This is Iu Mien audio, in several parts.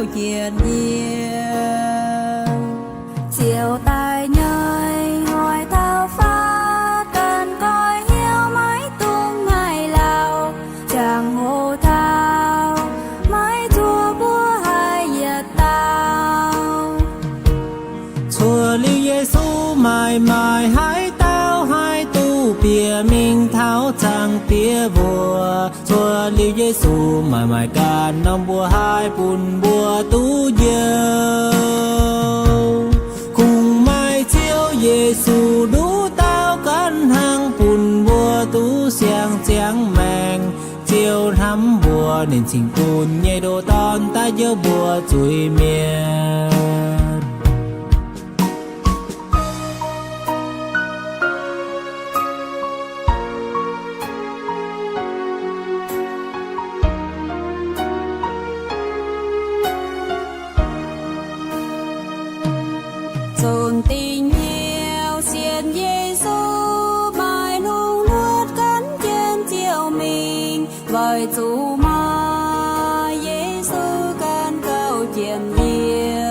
Ziouv jiex yie, ziouc daaih nyei hnoi taux fatv, ganh goiv hnyouv maiv dungx ngaih lauh, ziangh hoc taux maiv zuov mbuo haiz yietc dauh. Cuotv liuz Yesu maaih maaih haaix dauh haih duqv bieqc mingh taux Zaangc Diex mbuox. Cuotv liuz Yesu maaih maaih ganh norm mbuo haih bun mbuo duqv njoux. Kungx maaih Ziouv Yesu nduqc dauh ganh hnangv bun mbuo duqv siang ziangh maengc. Ziouv hnamv mbuo, ninh cingx bun nyei ndoh Dorn daaih njoux mbuo zuiz-mienh. Zunc dingc hnyouv sienx Yesu, maaih lungh nuotv gaanv jienv Ziouv mingh, weic zuqc maaih Yesu ganh gauh jiem yie.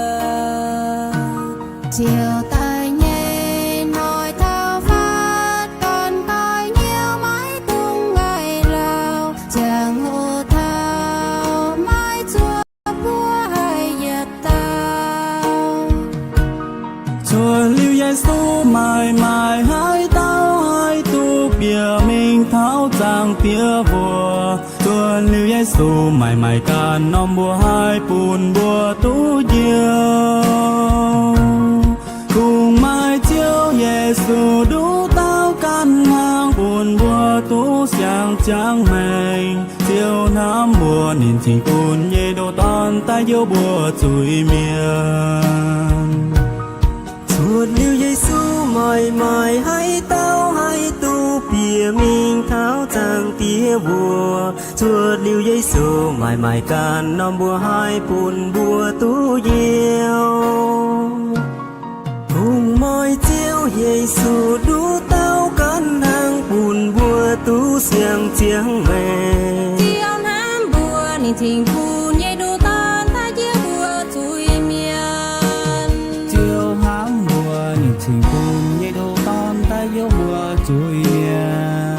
Ziouv daaih nyei hnoi taux fatv, ganh goiv hnyouv maiv dungx ngaih lauh, ziangh hoc taux maiv zuov mbuo haiz yietc dauh. Cuotv liuz Yesu maaih maaih haaix dauh haih duqv bieqc mingh taux Zaangc Diex mbuox. Cuotv liuz Yesu maaih maaih ganh norm mbuo haih bun mbuo duqv njoux. Kungx maaih Ziouv Yesu nduqc dauh ganh hnangv bun mbuo duqv siang ziangh maengc. Ziouv hnamv mbuo, ninh cingx bun nyei ndoh Dorn daaih njoux mbuo zuiz-mienh. Cuotv liuz Yesu maaih maaih haaix dauh haih duqv bieqc mingh taux Zaangc Diex mbuox. Cuotv liuz Yesu maaih maaih ganh norm mbuo haih bun mbuo duqv njoux. Kungx maaih Ziouv Yesu nduqc dauh ganh hnangv bun mbuo duqv siang ziangh maengc. Ziouv hnamv mbuo, ninh cingx bun nyei ndoh Dorn daaih njoux mbuo zuiz-mienh. Ziouv hnamv mbuo, ninh cingx bun nyei ndoh Dorn daaih njoux mbuo zuiz-mienh.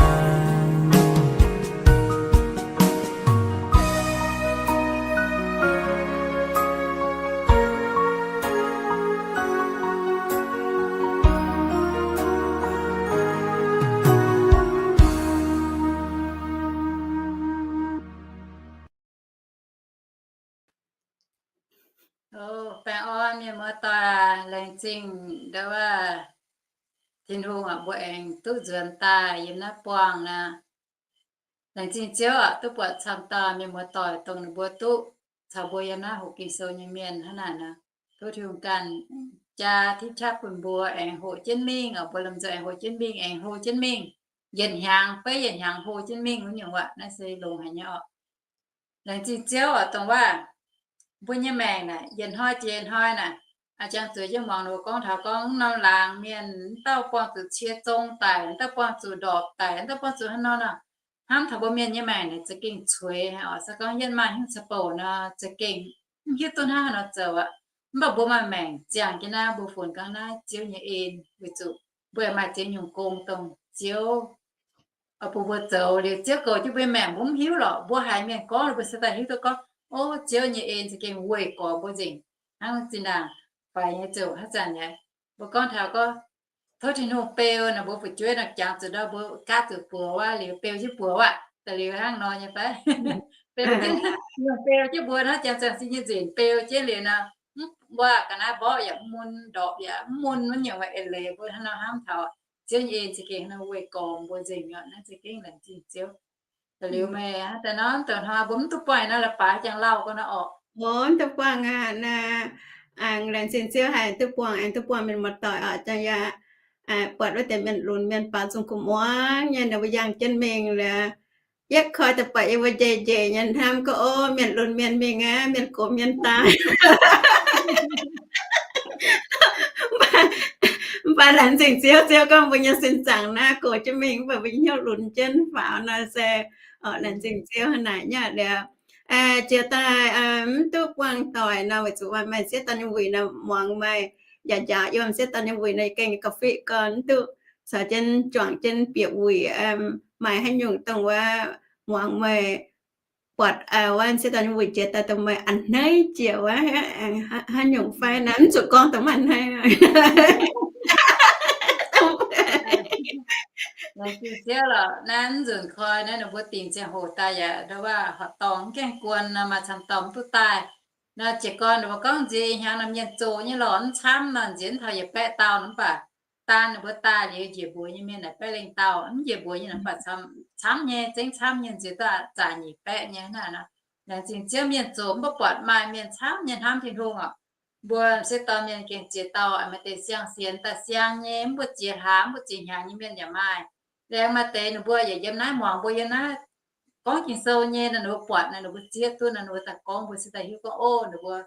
Baengh orn mienh muoz-doic, laengz zingh ndau wuov Tin-Hungh aac, mbuo aengx duqv nzuonx daaih yiem naaiv buangh naaic. Laengz zingh Ziouv aac, duqv buatc camv dauh mienh muoz-doic dongh ninh mbuo duqv caux mbuo yiem naaiv hoqc Ging-Sou nyei mienh hnangv naaic nor. Tov Tin-Hungh ganh jaa tipv qaqv bun mbuo aengx hoqc jienv mingh oc. Mbuo lomh nzoih aengx hoqc jienv mingh, aengx hlo jienv mingh. Yietc hnyangx, beiv yietc hnyangx hlo jienv mingh wuov nyungc aac, naaiv se longx haic nyei oc. Laengz zingh Ziouv oc, dongh waac mbuo nyei maengc naaic, yietc hnoi jiex hnoi naaic, jangx zuqc jienv muangx ninh mbuo gorngv taux gorngv norm laangz mienh, mv dauh buangh zuqc cie zong daic, mv dauh buangh zuqc ndorpc daic, mv dauh buangh zuqc hnangv nor nor, hnamv taux mbuo mienh nyei maengc naaic za'gengh cueix haic oc. Se gorngv yie maaih hnyouv caux bouc nor, za'gengh mv hiuv duqv hnangv haaix nor zoux aqv. Mv baac mbuo maaih maengc ziangh jienv naaiv, mbuo funx gangv naaiv Ziouv nyei en, weic zuqc mbuo yaac maaih ziex nyungc gong dongh Ziouv bun mbuo zoux liuz, Ziouv goux jienv mbuo nyei maengc mbuo mv hiuv lorqc. Mbuo haiz mienh gorngv liuz mbuo se daaih hiuv duqv gorngv, o, Ziouv nyei en za'gengh weih gorx mbuo nzengc hnangv zinh ndaangc faix nyei ziouc haaix zanc nyei. Mbuo gorngv taux gorngv tov Tin-Hungh beu nor, mbuo fu'jueiv nor jangx zuqc ndau mbuo gaatv zuqc buoz wuov liuz beu jienv buoz wuov, da'liuz hnangv nor nyei fai? Beu jienv, beu jienv mbuo hnangv jangx ziangh sin nyei nzengc beu jienv liuz nor, mv, mbuo ga'naaiv mborqv yaac mv mun, ndorpc yaac mv mun, mv nyungc, eix leiz mbuo hnangv nor hnamv taux Ziouv nyei en za'gengh hnangv nor weih gorx mbuo nzengc oc. Naaiv za'gengh laengz zingh Ziouv. Da'liuz meih hnangv daaih nor, dongh hnoi mbuo mv duqv buangh nor, la'baaix jangx lauh gau nor orqc. Mv duqv buangh aqv. Aengx laengz zingh Ziouv haic, duqv buangh, aengx duqv buangh mienh muoz-doic oc. Jangx yaac buatc wuov deix mienh lunx mienh baaux nzung gu'muangx nyei, ninh mbuo yangh jienv mingh liuz, yietv koi daaih buatc yie mbuo njiec njiec nyei hnamv gorngv, o, mienh lunx mienh mingh aqv, mienh gox mienh daaih. Mv baac laengz zingh Ziouv, Ziouv gorngv mbuo nyei sin zaangc naaiv gox jienv mingh, mv baac mbuo nyei hnyouv lunx jienv faaux nor se, o, laengz zingh Ziouv hnangv naaic nyei liuz. jiex daaih mv duqv buangh doic nor, weic zuqc maaih m'sieqv dorn nyei wuic nor muangx meih, yaac njaaux yiem m'sieqv dorn nyei wuic nor, gengh ga'fitv gorn mv duqv caux jienv juangc jienv bieqc wuic, maaih haaix nyungc dongh wuov muangx meih buatc wuov m'sieqv dorn nyei wuic jiex daaih dongh meih a'hneiv jiex wuov, haaix nyungc fai naaiv mv zuqc gorngv dongh maiv a'hneiv. Laengz zingh Ziouv lorqc, naaiv mv nzunc koi naaiv ninh mbuo dingc ziangh hoc daaih yaac ndo waac horqc dorngx mv gaengh guon nor, maaih camv dorngx mv duqv daaih. Nor jiez gorn ninh mbuo gorngv nziex ih hnyangx nor mienh zoqc nyei lorqc, mv camv nor nziex mv taux yietc baeqv dauh nor mv baac daan ninh mbuo daaih liuz njiec mbuox nyei mienh naaic baeqv lengh dauh, mv njiec mbuox nyei nor mv baac camv nyei, zengv camv nyei, nziex duqv zaac nyic baeqv nyei hnangv naaic nor. Laengz zingh Ziouv mienh zoqc mv baac buatc maaih mienh camv nyei hnamv Tin-Hungh orqc. Mbuo m'sieqv dorn mienh gengh ziex dauh, maaih deix siang-sienx daaih siang nyei, mv mbuo ziex hlaax mv mbuo ziex hnyangx nyei mienh yaac maaih. Laengz maaih deix ninh mbuo yaac yiem naaiv muangx mbuo yiem naaiv gorngv Ging-Sou nyei nor, ninh mbuo buatc naaic ninh mbuo zieqv duqv naaic ninh mbuo daaih gorngv mbuo se daaih hiuv gorngv, o, ninh mbuo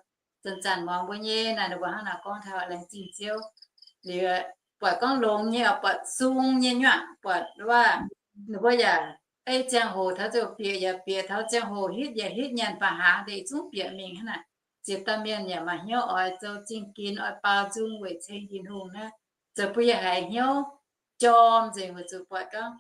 zanc-zanc muangx mbuo nyei naaic ninh mbuo hnangv naaic gorngv taux laengz zingh Ziouv. Liuz buatc gorngv longx nyei, buatc sung nyei nyuoqc, buatc waac ninh mbuo yaac ei ziangh hoc taux ziouc bieqc yaac bieqc, taux ziangh hoc hitv yaac hitv, nyanc ba'hnaangx deix zungv bieqc mingh hnangv naaic. Ziex dauh mienh yaac maaih hnyouv oix zoux zingh ginx, oix baaux nzung weic ceng Tin-Hungh naaiv, zoux bun yie haiz hnyouv jorm nzengc weic zuqc buatc gorngv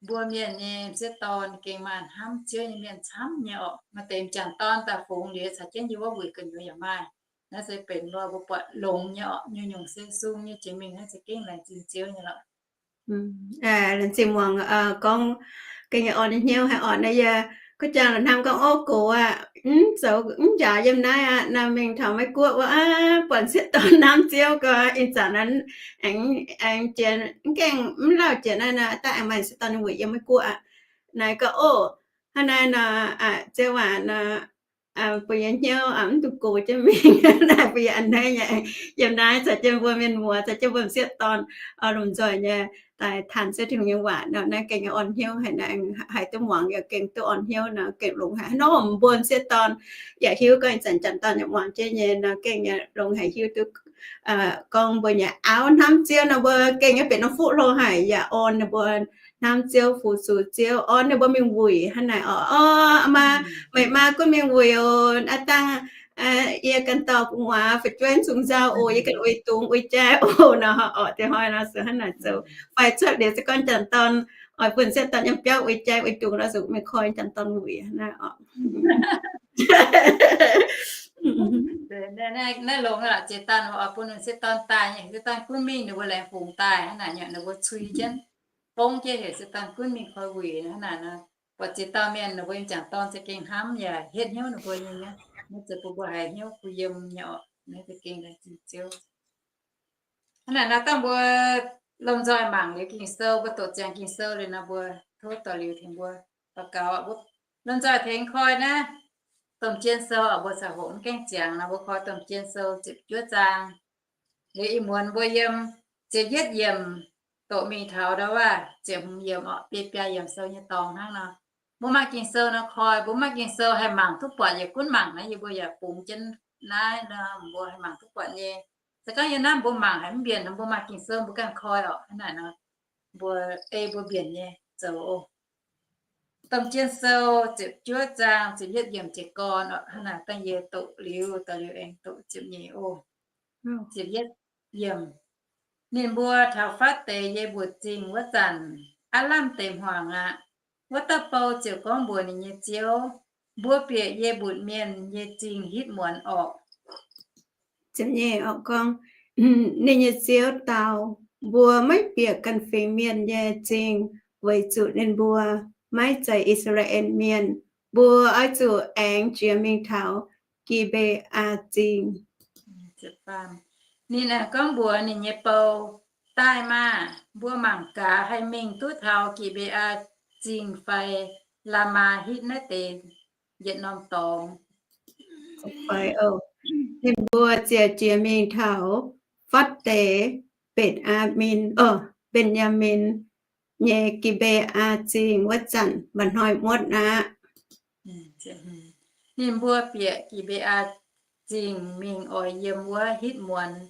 mbuo mienh nyei m'sieqv dorn gengh maaih hnamv Ziouv nyei mienh camv nyei orqc. Maaih deix m'jangc dorn daaih fungx liuz caux jienv yie wuov wuic gu'nyuoz yaac maaih. Naaiv se benx mbuo mbuo buatc longx nyei orqc, nyungc-nyungc se sung nyei jiex mingh naaiv se gengh laengz zingh Ziouv nyei lorqc. Laengz zingh muangx gorngv gengh nyei orn nyei hnyouv haic orqc. Naaiv yie kuv jangx la'hnamv gorngv, o, gox aqv, mv zoux mv njaaux yiem naaiv aqv. Naaiv mingh taux Meiv Guoqv wuov, buatc m'sieqv dorn hnamv Ziouv gorx, ih zanc naaiv aengx jiex mv gaengh mv lauh jiex naaiv nor, daaih aengx maaih m'sieqv dorn nyei wuic yiem Meiv Guoqv aqv. Naaiv gorngv, o, hnangv naaiv nor, Ziouv aac, nor bun yie hnyouv mv dungx gox jienv mingh, naaiv bun yie a'hneiv nyei. Yiem naaiv caux jienv mbuo mienh muoz, caux jienv mbuo m'sieqv dorn lomh nzoih nyei daaih tanh Ziouv Tin-Hungh nyei waac nor, naaiv gengh nyei orn hnyouv haic. Naaiv haiz duqv muangx yaac gengh duqv orn hnyouv nor, gengh longx haic. Hnangv naaiv mbuo m'sieqv dorn yaac hiuv gorngv ih zanc janx dorn yaac muangx jienv nyei nor, gengh nyei longx haic, hiuv duqv gorngv mbuo nyei auv hnamv Ziouv nor, mbuo gengh nyei benx norm fuqv hlo haic, yaac orn ninh mbuo hnamv Ziouv, fu-sux Ziouv, orn ninh mbuo mingh wuic hnangv naaic orqc. O, maa, meih maa gunv mingh wuic oc. Aav dangh yie ganh dorh gu'nguaaz fu'jueiv zungh nzauh oc. Yie ganh uix dungz uix jai oc. Nor orqc, diex hnoi nor se hnangv naaic zoux. Fai cuotv liuz se gorngv janx dorn oix bun m'sieqv dorn yiem biauv uix jai uix dungz nor, zuqc mingh koi janx dorn wuic hnangv naaic orqc. Naaiv longx aqv, ziex dauh oix bun m'sieqv dorn daaih nyei, m'sieqv dorn gunv mingh, ninh mbuo laengz fungx daaih hnangv naaic, ninh mbuo cui jienv, fongv jienv heuc m'sieqv dorn gunv mingh koi wuic hnangv naaic nor. Buatc ziex dauh mienh ninh mbuo nyei m'jangc dorn za'gengh hnamv yaac hietv hnyouv ninh mbuo nyei, naaiv zoux bun mbuo haiz hnyouv kuh yiem nyei orqc. Naaiv za'gengh laengz zingh Ziouv. Hnangv naaic nor, dangh mbuo lomh nzoih mangc liuz Ging-Sou, mbuo doqc ziangx Ging-Sou liuz nor, mbuo tov dorh liuz tengx mbuo daux gaux. Lomh nzoih tengx koi naaiv Domh Jien Sou, mbuo caux hoqc mv gaengh ziangx nor, mbuo koi Domh Jien Sou ziepc juov zaang. Liuz ih muonz mbuo yiem ziepc yietv yiemc doqc mingh taux ndau wuov ziepc hmz yiemc orqc, biei biaa yiemc sou nyei dorngx hnangv nor. Mbuo maaih Ging-Sou nor koi, mbuo maaih Ging-Sou haih mangc duqv buatc yaac gunv mangc naaiv, yie mbuo yaac bungx jienv naaiv nor, mbuo haih mangc duqv buatc nyei. Se gorngv yie naaiv mbuo mangc haiz mv mbienc nor, mbuo maaih Ging-Sou mbuo ganh koi orqc. Hnangv naaic nor, mbuo ei mbuo mbienc nyei zoux oc. Domh Jien Sou ziepc juov zaang ziepc yietv yiemc jiez gorn orqc. Hnangv naaic dangh yie doqc liuz, dorh liuz aengx doqc ziepc nyeic oc. Ziepc yietv yiemc. Ninh mbuo taux fatv deix yie mbuoqc zingh wuov zanc, aav lamh deix hmuangx aqv. Wuov dauh bou ziouc gorngv mbuox ninh nyei ziouv, Mbuo bieqc yie mbutc mienh nyei zingh hitv muonz orqc. Ziepc nyeic orqc gorngv, ninh nyei ziouv dau, Mbuo maiv bieqc ganh fingx mienh nyei zingh, weic zuqc ninh mbuo maiv zeiz I^saa^laa^en Mienh. Mbuo oix zuqc aengx jiex mingh taux Gi^mbe^aa Zingh. Ninh aengx gorngv mbuox ninh nyei bou, Daaih maah! Mbuo mangc gaax haih mingh duqv taux Gi^mbe^aa Zingh fai Laamaa hitv naaiv deix yietc norm dorngx. Ninh mbuo ziouc jiex mingh taux fatv deix Mben^aa^min, o, Mben^yaa^min nyei Gi^mbe^aa Zingh wuov zanc, mba'hnoi muotv aqv. Ninh mbuo bieqc Gi^mbe^aa Zingh mingh oix yiem wuov hitv muonz.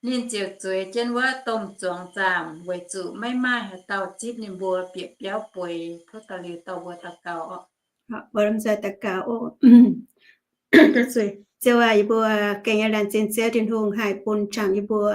Ninh ziouc zueiz jienv wuov domh zuangx zaamc, weic zuqc maiv maaih haaix dauh zipv ninh mbuo bieqc biauv bueix. Tov daux liuz dorh mbuo daux gaux oc. Mbuo lomh nzoih daux gaux oc. Ziouv aac, yie mbuo gengh nyei laengz zingh Ziouv Tin-Hungh haih bun jangx yie mbuo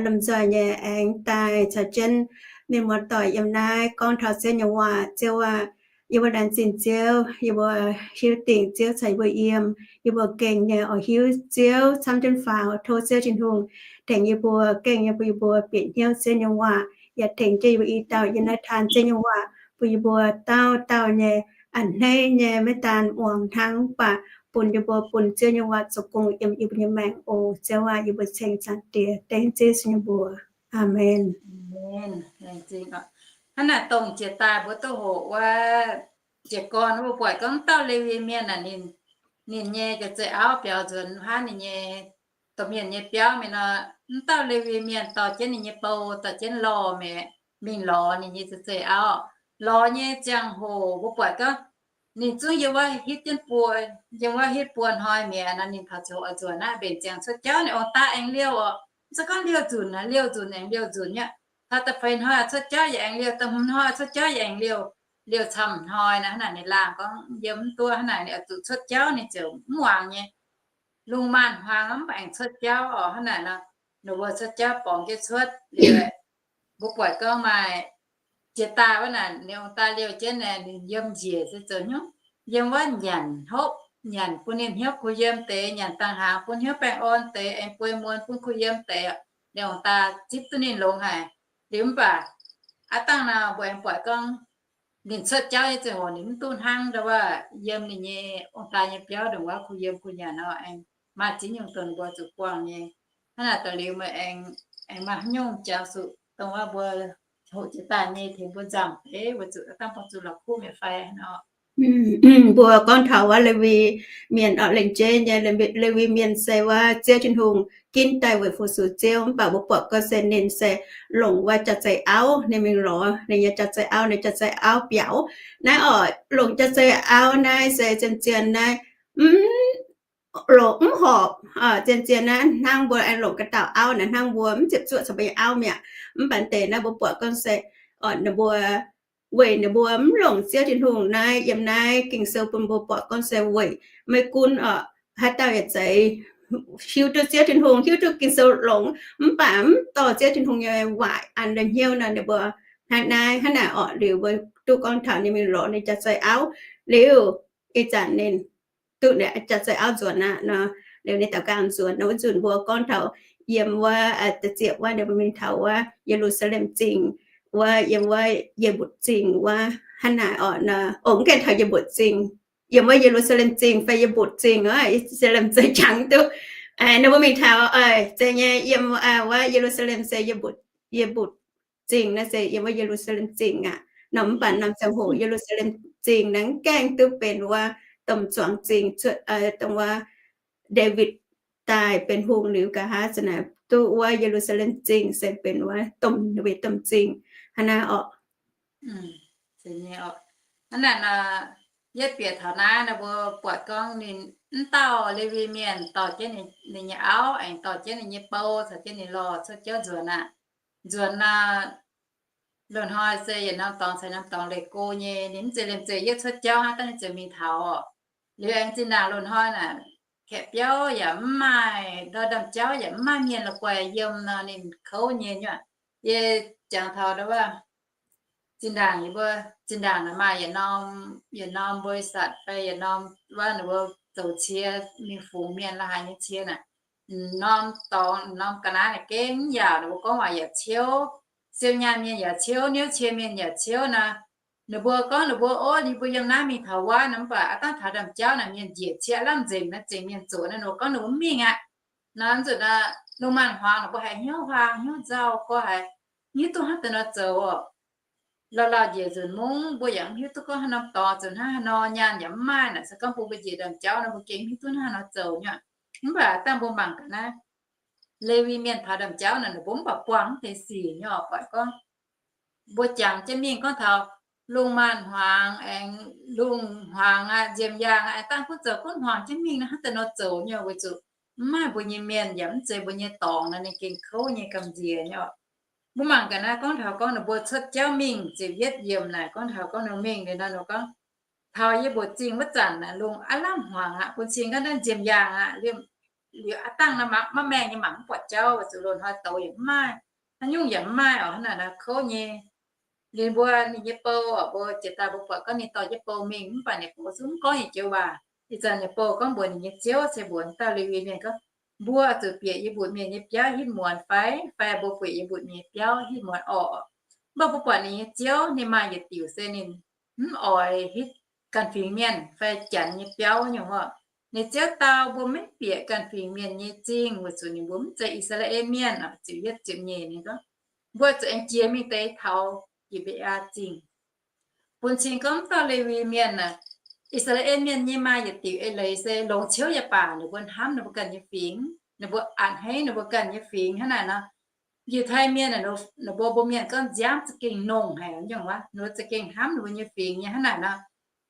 lomh nzoih nyei aengx daaih caux jienv mienh muoz-doic yiem naaiv gorngv taux Ziouv nyei waac. Ziouv aac, yie mbuo laengz zingh Ziouv, yie mbuo hiuv dingc Ziouv caux yie mbuo yiem. Yie mbuo gengh nyei oix hiuv Ziouv camv jienv faaux. Tov Ziouv Tin-Hungh tengx yie mbuo gengh nyei bun yie mbuo bieqc hnyouv Ziouv nyei waac, yaac tengx jienv yie mbuo i dauh yiem naaiv taan Ziouv nyei waac, bun yie mbuo dauh dauh nyei a'hneiv nyei maiv daan muangx hnangv, mv baac bun yie mbuo bun Ziouv nyei waac zoux gong yiem yie mbuo nyei maengc oc. Ziouv aac, yie mbuo ceng Zaangc Diex dengv Ziouv Yesu nyei mbuox. Aamen. Hnangv naaic dongh jiex daaih mbuo duqv hoqc wuov jiez gorn wuov, mbuo buatc gorngv dauh Lewi Mienh aah, ninh nyei zeiz-zeiz auv biaux nzuonx hnangv ninh nyei domh mienh nyei biauv mingh nor, mv dauh Lewi Mienh dorh jienv ninh nyei bou dorh jienv lorh mingh, mingh lorz ninh nyei zeiz-zeiz auv. Lorz nyei ziangh hoc mbuo buatc gorngv ninh zungv yiem wuov hitv jienv buo, yiem wuov hitv buo hnoi mi'aqv nor, ninh taux ziangh hoc oix nzuonx aqv, mbenc ziangx cuotv jauv ninh ong-daa aengx liouh oc. Se gorngv liouh nzunc, liouh nzunc aengx liouh nzunc nyei. Taux da'feix hnoi cuotv jauv yaac aengx liouh, da'hmz hnoi cuotv jauv yaac aengx liouh, liouh camv hnoi nor, hnangv naaic ninh laangh gorngv yiem mv duqv, hnangv naaic ninh oix zuqc cuotv jauv ninh ziouc mv muangx nyei. Lungh maanz hmuangx mv baac aengx cuotv jauv oc. Hnangv naaic nor, ninh mbuo cuotv jauv borngz jienv cuotv liuz, mbuo buatc gorngv maaih jiex daaih wuov naaic, ninh ong-daa liouh jienv naaic, ninh yiem njiec se zoux hnyouv, yiem wuov nyanc hopv, nyanc bun ninh hnyouv kuh yiem deix, nyanc dangh hnaangx bun hnyouv baengh orn deix, aengx bueix muonz bun kuh yiem deix. Ninh ong-daa zipv duqv ninh longx haic. Liuz mv baac aav dangh nor mbuo aengx buatc gorngv ninh cuotv jauv nyei ziangh hoc ninh mv duqv hnangv ndau wuov yiem ninh nyei ong-daa nyei biauv ndongc wuov kuh yiem kuh nyanc nor, aengx maaih ziex nyungc dongh ninh mbuo zuqc buangh nyei. Hnangv naaic daaih liuz meih aengx, aengx maaih haaix nyungc jangx zuqc dongh wuov mbuo hoqc jiex daaih nyei tengx mbuo nzamc deix, weic zuqc aav dangh buangh zuqc la'kuqv mi'aqv fai nor? Mbuo gorngv taux wuov Lewi Mienh oc, lengc jeiv nyei Lewi Mienh se wuov Ziouv Tin-Hungh ginv daaih weic fu-sux Ziouv, mv baac mbuo buatc gorngv se ninh se longc wuov jaax-zeih auv, ninh mingh lorz ninh nyei jaax-zeih auv, ninh jaax-zeih auv biaux. Naaiv oc, longc jaax-zeih auv naaiv se zien-zien naaiv mv longc mv horpc, zien-zien naaiv hnangv mbuo aengx longc ga'dauh auv naaic, hnangv mbuo mv ziepc zuoqv caux mbuo nyei auv mi'aqv. Mv baac deix naaiv mbuo buatc gorngv se oc, ninh mbuo weic ninh mbuo mv longc Ziouv Tin-Hungh naaiv, yiem naaiv Ging-Sou bun mbuo buatc gorngv se weic maiv gunv oc, haaix dauh yaac zeiz hiuv duqv Ziouv Tin-Hungh, hiuv duqv Ging-Sou longx, mv baac mv dorh Ziouv Tin-Hungh nyei waac an hnyouv nor, ninh mbuo hnangv naaiv, hnangv naaic orqc. Liuz mbuo duqv gorngv taux ninh mingh lorz ninh jaax-zeih auv liuz, ih zanc ninh duqv ninh jaax-zeih auv nzuonx aqv nor, liuz ninh daux gaux nzuonx nor, wuov nzunc mbuo gorngv taux yiem wuov da'ziepc wuov, ninh mbuo mingh taux wuov Ye^lu^saa^lem Zingh, wuov yiem wuov Yie Mbutc Zingh wuov hnangv naaic orqc nor. Ong gaengh taux Yie Mbutc Zingh, yiem wuov Ye^lu^saa^lem Zingh fai Yie Mbutc Zingh, Ye^lu^saa^lem Zingh jangx duqv. Ninh mbuo mingh taux, zeiz nyei, yiem wuov Ye^lu^saa^lem se Yie Mbutc, Yie Mbutc Zingh naaiv se yiem wuov Ye^lu^saa^lem Zingh aqv. Nor mv baac norm ziangh hoc Ye^lu^saa^lem Zingh naaiv gaengh duqv benx wuov domh zuangx zingh, dongh wuov Ndaawitv daaih benx hungh liuz nqa'haav zanc naaic duqv wuov Ye^lu^saa^lem Zingh se benx wuov domh, Ndaawitv domh zingh hnangv naaiv orqc. Hnangv naaic nor, yietv bieqc taux naaiv nor mbuo buatc gorngv ninh, mv dauh Lewi Mienh dorh jienv ninh nyei auv aengx dorh jienv ninh nyei bou caux jienv ninh lorh cuotv jauv nzuonx aqv. Nzuonx nor, loz-hnoi se yietc norm dorngx caux norm dorngx leih go nyei, ninh mv zeiz liemh zeih yietv cuotv jauv hnangv, dangh ninh ziouc mingh taux oc. Liuz aengx zinh ndaangc loz-hnoi naaic, kaeqv biauv yaac mv maaih, ndortv ndaamv-jauv yaac mv maaih mienh la'guaih yiem nor, ninh kouv nyei nyuoqc. Yie jangx taux ndau wuov, zinh ndaangc yie mbuo, zinh ndaangc naaic maaih yietc norm, yietc norm บริษัท fai yietc norm wuov ninh mbuo zoux cie mingh fungx mienh la'haaix nyei cie naaic, norm dorngx norm ga'naaiv naaic gengh mv yaauc, ninh mbuo gorngv waac yaac ciouv, siou nyaanh mienh yaac ciouv, niouv cie mienh yaac ciouv nor. Ninh mbuo gorngv ninh mbuo, ov, ninh mbuo yiem naaiv mingh taux wuov nor, mv baac aav dangh taux ndaamv-jauv naaic mienh njiec cie lamh nzengc naaic, zengc mienh zoqc naaic, ninh mbuo gorngv ninh mbuo mv mingh aqv. Nor nzunc naaic, lungh maanz-hmuangx ninh mbuo haiz hnyouv huaang hnyouv nzauh gorx, haiz mv hiuv duqv hnangv deix nor zoux oc. Lauh lauh njiec nzunc mungv mbuo yaac mv hiuv duqv gorngv haaix norm dorngx zoux hnangv haaix nor, nyaanh yaac mv maaih naaic, se gorngv bun mbuo njiec ndaamv-jauv nor mbuo gengh mv hiuv duqv hnangv haaix nor zoux nyei. Mv baac dangh mbuo mangc gaax naaiv, Lewi Mienh taux ndaamv-jauv naaic, ninh mbuo mv baac buangh mv deix sic nyei oc. Buatc gorngv mbuo jangx jienv mingh gorngv taux lungh maanz-hmuangx aengx, lungh hmuangx aqv, nziemx yaangh aqv, dangh gunv zoux gunv hmuangx jienv mingh nor, hnangv deix nor zoux nyei, weic zuqc mv maaih mbuo nyei mienh yaac mv zeiz mbuo nyei dorngx nor, ninh gengh kouv nyei gamh nziex nyei oc. Mbuo mangc gaax naaiv, gorngv taux gorngv ninh mbuo cuotv jauv mingh ziepc yietv yiemc naaic, gorngv taux gorngv ninh mingh liuz nor, ninh gorngv taux yie mbuoqc zingh wuov zanc aeqv, lungh aav lamh hmuangx aqv, bun cing gaax naaiv nziemx yaangh aqv, liemh liuz aav dangh naaiv mangc maiv maengh nyei mangc mv buatc jauv, weic zuqc loz-hnoi douz yaac mv maaih, haaix nyungc yaac mv maaih oc, hnangv naaic nor kouv nyei. Liuz mbuo ninh nyei bou oc, mbuo jiex daaih mbuo buatc gorngv ninh dorh jienv bou mingh mv baac ninh bou zungv mv gorngv nyei joux waac. Ih zanc ninh bou gorngv mbuox ninh nyei ziouv se mbuox dauh Lewi mienh gorngv, mbuo zuqc bieqc yie mbuoqc mienh nyei biauv hitv muonz fai, fai mbuo bieqc yie mbuoqc mienh nyei biauv hitv muonz orqc. Mv baac mbuo buatc ninh nyei ziouv ninh maaih yietc diuc se ninh mv oix hitv ganh fingx mienh fai janx nyei biauv nyungc oc. Ninh ziouv dau mbuo maiv bieqc ganh fingx mienh nyei zingh weic zuqc ninh mbuo mv zeiz I^saa^laa^en Mienh oc. Ziepc yietv ziepc nyeic ninh gorngv, mbuo zuqc aengx jiex mingh deix taux Gi^mbe^aa Zingh. Bun cing gorngv dauh Lewi mienh aeqv, I^saa^laa^en Mienh nyei maaih yietc diuc eix leiz se longc ciouv yaac baac ninh mbuo hnamv ninh mbuo ganh nyei fingx, ninh mbuo a'hneiv ninh mbuo ganh nyei fingx hnangv naaic nor. Yiutai Mienh aeqv, ninh mbuo mbuo mienh gorngv nziaamv za'gengh nongh haic nyungc wuov, ninh mbuo za'gengh hnamv ninh mbuo nyei fingx nyei hnangv naaic nor.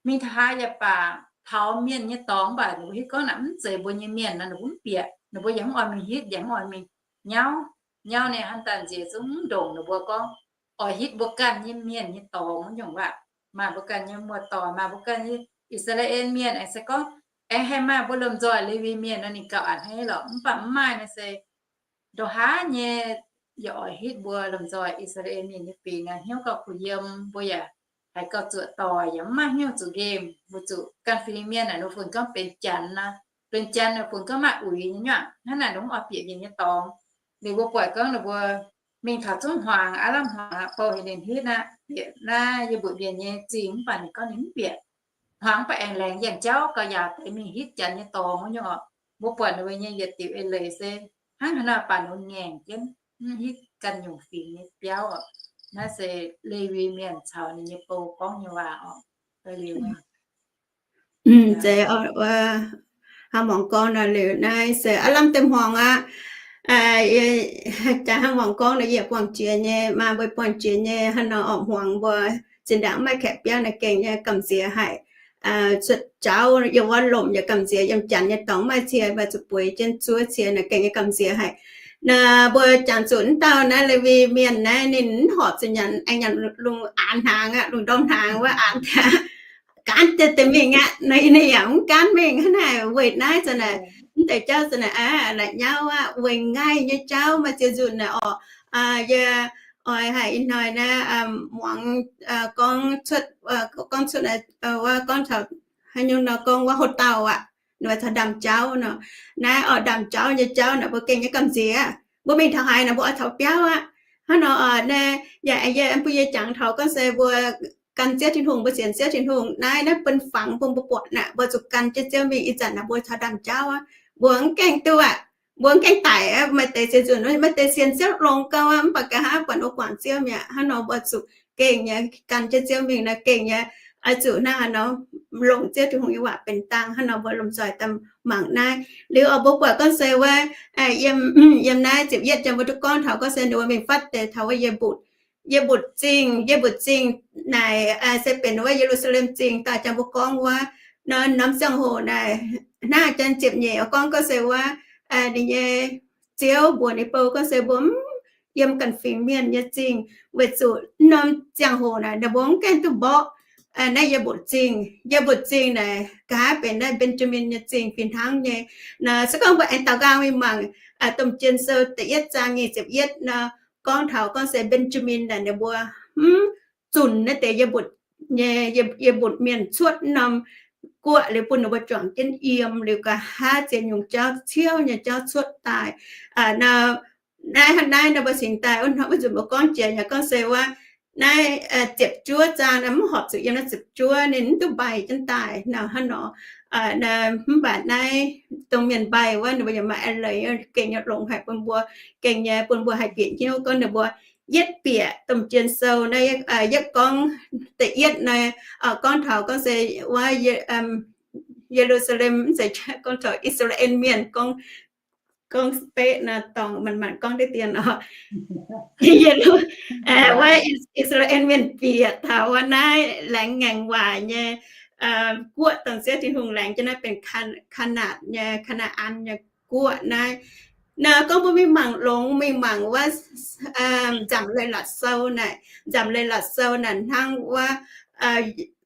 Mingh taux haaix yaac baac taux mienh nyei dorngx mv baac ninh mbuo hiuv gorngv naaic mv zeiz mbuo nyei mienh nor ninh mbuo mv bieqc, ninh mbuo yaac mv oix mingh hitv, yaac mv oix mingh nyauv. Nyauv ninh hnamv daaih nziex zungv mv ndongc ninh mbuo gorngv oix hitv mbuo ganh nyei mienh nyei dorngx nyungc waac. Maaih mbuo ganh nyei muoz-doic, maaih mbuo ganh nyei I^saa^laa^en Mienh aengx se gorngv aengx haih maaih mbuo lomh nzoih Lewi Mienh nor ninh gauh a'hneiv lorqc. Mv baac mv maaih nor se ndongc haaix nyei yaac oix hitv mbuo lomh nzoih I^saa^laa^en Mienh nyei fingx naaic hnyouv gauh kuh yiem, mbuo yaac haiz gauh zuoqc doic yaac mv maaih hnyouv zuqc nqemh. Mbuo zuqc ganh fingx mienh naaic ninh funx gorngv benx janx nor, benx janx ninh funx gorngv maaih uix nyei nyuoqc. Hnangv naaic ninh mv oix bieqc mienh nyei dorngx. Liuz mbuo buatc gorngv ninh mbuo mingh taux zungv hmuangx aqv, lamh hmuangx aqv, bou heuc ninh hitv aqv, bieqc naaiv yie mbuoqc mienh nyei zingh mv baac ninh gorngv ninh mv bieqc. Hmuangx mv baac aengx laengz yienh jauv gauh yaac deix mingh hitv janx nyei dorngx wuov nyungc oc. Mbuo buatc ninh mbuo nyei yietc diuc eix leiz se hnangv haaix nor baac ninh ngaengc jienv mv hitv ganh nyungc fingx nyei biauv oc. Naaiv se Lewi Mienh caux ninh nyei bou gorngv nyei waac oc. Zeiz, hnangv muangx gorngv nor liuz naaiv se aav lamh deix hmuangx aqv. Jaax hnangv muangx gorngv nor yie buangh jiex nyei, maa mbuo buangh jiex nyei hnangv nor oc, hmuangx mbuo zinh ndaangc mv maaih kaeqv biauv naaiv gengh nyei gamh nziex haic. Cuotv jauv yiem wuov lomc yaac gamh nziex, yiem janx nyei dorngx maaih cie mbuo zuqc bueix jienv zuov cie naaiv gengh nyei gamh nziex haic. Naaiv mbuo jangx zuqc mv dauh naaiv Lewi Mienh naaiv ninh mv horpc zuqc nyanc, aengx nyanc lungh aanx hnaangx aqv, lungh ndorm hnaangx wuov aanx gaanv deix mingh aqv. Naaiv ninh yaac mv gaanv mingh hnangv naaic. Weic naaiv zanc naaic, mv deix jauv zanc naaic aqv, la'nyauv aqv, weic ngaih nyei jauv maaih ziex nzunc naaic oc. Yie oix haiz ih hnoi naaiv muangx gorngv cuotv, gorngv cuotv wuov gorngv taux haaix nyungc nor gorngv wuov houx-dauh aqv, ninh mbuo caux ndaamv-jauv nor. Naaiv oix ndaamv-jauv nyei jauv naaic mbuo gengh nyei gamh nziex. Mbuo mingh taux haaix naaic mbuo oix taux biauv aqv. Hnangv nor naaiv yaac yie mbuo yie jangx taux gorngv se mbuo gan Ziouv Tin-Hungh, mbuo sienx Ziouv Tin-Hungh naaiv, naaiv bun fangx bun mbuo buatc naaic, mbuo zuqc gan jienv Ziouv mingh. Ih zanc naaic mbuo caux ndaamv-jauv aqv, mbuo mv gaengh duqv aqv, mbuo mv gaengh daic aqv. Maaih deix sienx zuqc, maaih deix sienx Ziouv longx gau aqv, mv baac nqa'haav buatc mbuo guangc Ziouv mi'aqv. Hnangv nor mbuo zuqc gengh nyei gan jienv Ziouv mingh naaiv gengh nyei oix zuqc hnangv haaix nor longc Ziouv Tin-Hungh nyei waac benx dangh. Hnangv nor mbuo lomh nzoih daaih mangc naaiv. Liuz oix mbuo buatc gorngv se wuov yiem, yiem naaiv ziepc yietv jang mbuo duqv gorngv taux gorngv se ninh mbuo mingh fatv deix taux wuov Yie Mbutc, Yie Mbutc Zingh, Yie Mbutc Zingh naaic se benx wuov Ye^lu^saa^lem Zingh daaih jang mbuo gorngv wuov. Nor norm ziangh hoc naaic, hnangv janx ziepc nyeic gorngv gorngv se wuov ninh nyei ziouv mbuox ninh bou gorngv se mbuo mv yiem ganh fingx mienh nyei zingh, weic zuqc norm ziangh hoc naaic ninh mbuo mv gaengh duqv mborqv naaiv Yie Mbutc Zingh. Yie Mbutc Zingh naaic nqa'haav benx naaiv Mben^jaa^min nyei zingh fih hnangv nyei. Nor se gorngv mbuo aengx daaux nqaang mingh mangc Domh Jien Sou da'yietv zaang nyic ziepc yietv nor, gorngv taux gorngv se Mben^jaa^min naaic ninh mbuo mv zunc naaiv deix Yie Mbutc nyei, Yie Mbutc mienh cuotv norm guoqv liuz bun ninh mbuo juangc jienv yiem liuz nqa'haav ziex nyungc jauv ciouv nyei jauv cuotv daaih. Naaiv hnangv naaiv nor mbuo cingx daaih wuov hnoi wuov nzunc mbuo gorngv jiex nyei gorngv se wuov naaiv ziepc juov zaang naaiv mv horpc zuqc yiem naaiv ziepc juov ninh mv duqv mbaih jienv daaih nor hnangv nor. Mv baac naaiv dongh mienh mbaih wuov ninh mbuo yaac maaih eix leiz gengh nyei longx haic bun mbuo, gengh nyei bun mbuo haih bieqc hnyouv gorngv ninh mbuo yietv bieqc Domh Jien Sou naaiv, yietv gorngv da'yietv naaiv gorngv taux gorngv se wuov Ye^lu^saa^lem, mv zeiz gorngv taux I^saa^laa^en Mienh, gorngv beqv nor dorngc manc-manc gorngv deix dien oc. Wuov I^saa^laa^en Mienh bieqc taux wuov naaiv laengz ngaengc waaic nyei guoqv, dongh Ziouv Tin-Hungh laengz jienv naaiv benx Kaa^naa^an nyei, Kaa^naa^an nyei guoqv naaiv. Naaiv gorngv mbuo mingh mangc longx, mingh mangc wuov Nzamc Leiz-Latc Sou naaic, Nzamc Leiz-Latc Sou naaic hnangv wuov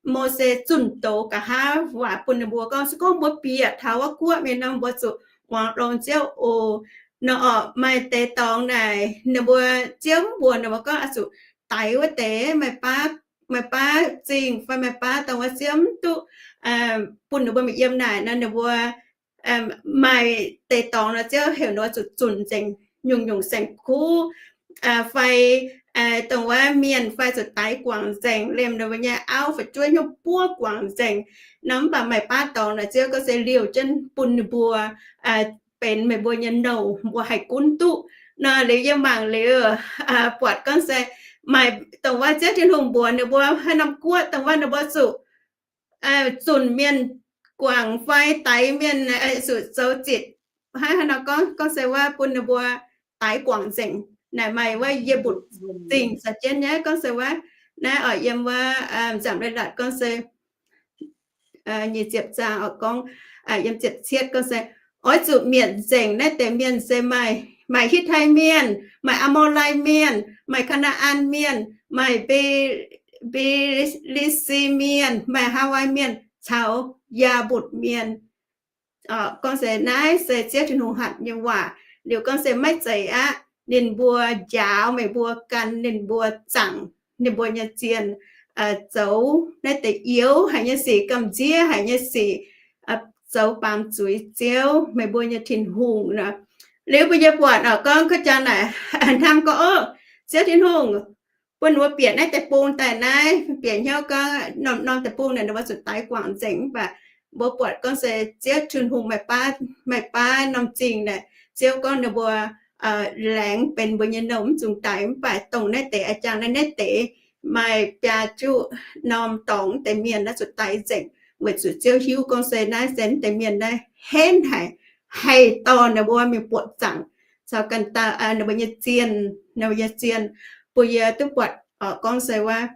Mose zunh doz nqa'haav waac bun ninh mbuo gorngv, se gorngv mbuo bieqc taux wuov guoqv mingh nor, mbuo zuqc muangx longx Ziouv oc. Nor orqc, maaih deix dorngx naaic ninh mbuo, Ziouv mv mbuox ninh mbuo gorngv oix zuqc daix wuov deix, maaih baav, maaih baav zingh fai maaih baav dongh wuov Ziouv mv duqv bun ninh mbuo mingh yiem naaic nor, ninh mbuo maaih deix dorngx nor Ziouv heuc ninh mbuo zuqc zunc nzengc nyungc-nyungc saeng-kuv fai dongh wuov mienh fai zuqc daix guangc nzengc, liemh ninh mbuo nyei auv fu'jueiv hnyouv buov guangc nzengc. Nor mv baac maaih baav dorngx nor Ziouv gorngv se liouh jienv bun ninh mbuo benx meih mbuo nyei nouh, mbuo haih gunv duqv. Nor liuz yie mangc liuz buatc gorngv se maaih dongh wuov Ziouv Tin-Hungh mbuox ninh mbuo haaix norm guoqv dongh wuov ninh mbuo zuqc zunc mienh guangc fai daix mienh, zuqc zoux zitc, haaix haaix nor gorngv, gorngv se wuov bun ninh mbuo daix guangc nzengc. Naaic maaih wuov yie mbutc zingh caux jienv nyei gorngv se wuov, naaiv oix yiem wuov Nzamc Leiz-Latc gorngv se nyic ziepc zaang oix gorngv, yiem ziepc cietv gorngv se, oix zuqc mietc nzengc naaiv deix mienh se maaih, maaih Hitv^tai Mienh, maaih Aa^maa^lai Mienh, maaih Kaa^naa^an Mienh, maaih Be, Be^li^si Mienh, maaih Haa^wai Mienh caux Yaabutc Mienh. Gorngv se naaiv se Ziouv Tin-Hungh hatc nyei waac. Liuz gorngv se maiv zeiz aqv. Ninh mbuo njaaux meih mbuo gan ninh mbuo zaangc ninh mbuo nyei zienh zoux naaiv deix youz haic nyei sic, gamh nziev haic nyei sic, zoux baamz zuiz Ziouv meih mbuo nyei Tin-Hungh nor. Liuz mbuo nyei buatc oc, gorngv kuv jang naaic hnamv gorngv, o, Ziouv Tin-Hungh bun ninh mbuo bieqc naaiv deic-bung daaih naaiv, bieqc hnyouv gorngv norm-norm deic-bung naaic ninh mbuo zuqc daix guangc nzengc. Mv baac mbuo buatc gorngv se Ziouv Tin-Hungh maaih baav, maaih baav norm zingh naaic, Ziouv gorngv ninh mbuo laengz benx mbuo nyei nouh mv zungx daic. Mv baac dongh naaiv deix a'jang naaiv, naaiv deix maaih biaa juqv norm dorngx deix mienh naaiv zuqc daix nzengc, weic zuqc Ziouv hiuv gorngv se naaiv se naaiv deix mienh naaiv henv haic, haih dorh ninh mbuo mingh buoqc zaangc caux ganh dauh ninh mbuo nyei zienh, ninh mbuo nyei zienh. Bun yie duqv buatc gorngv se wuov,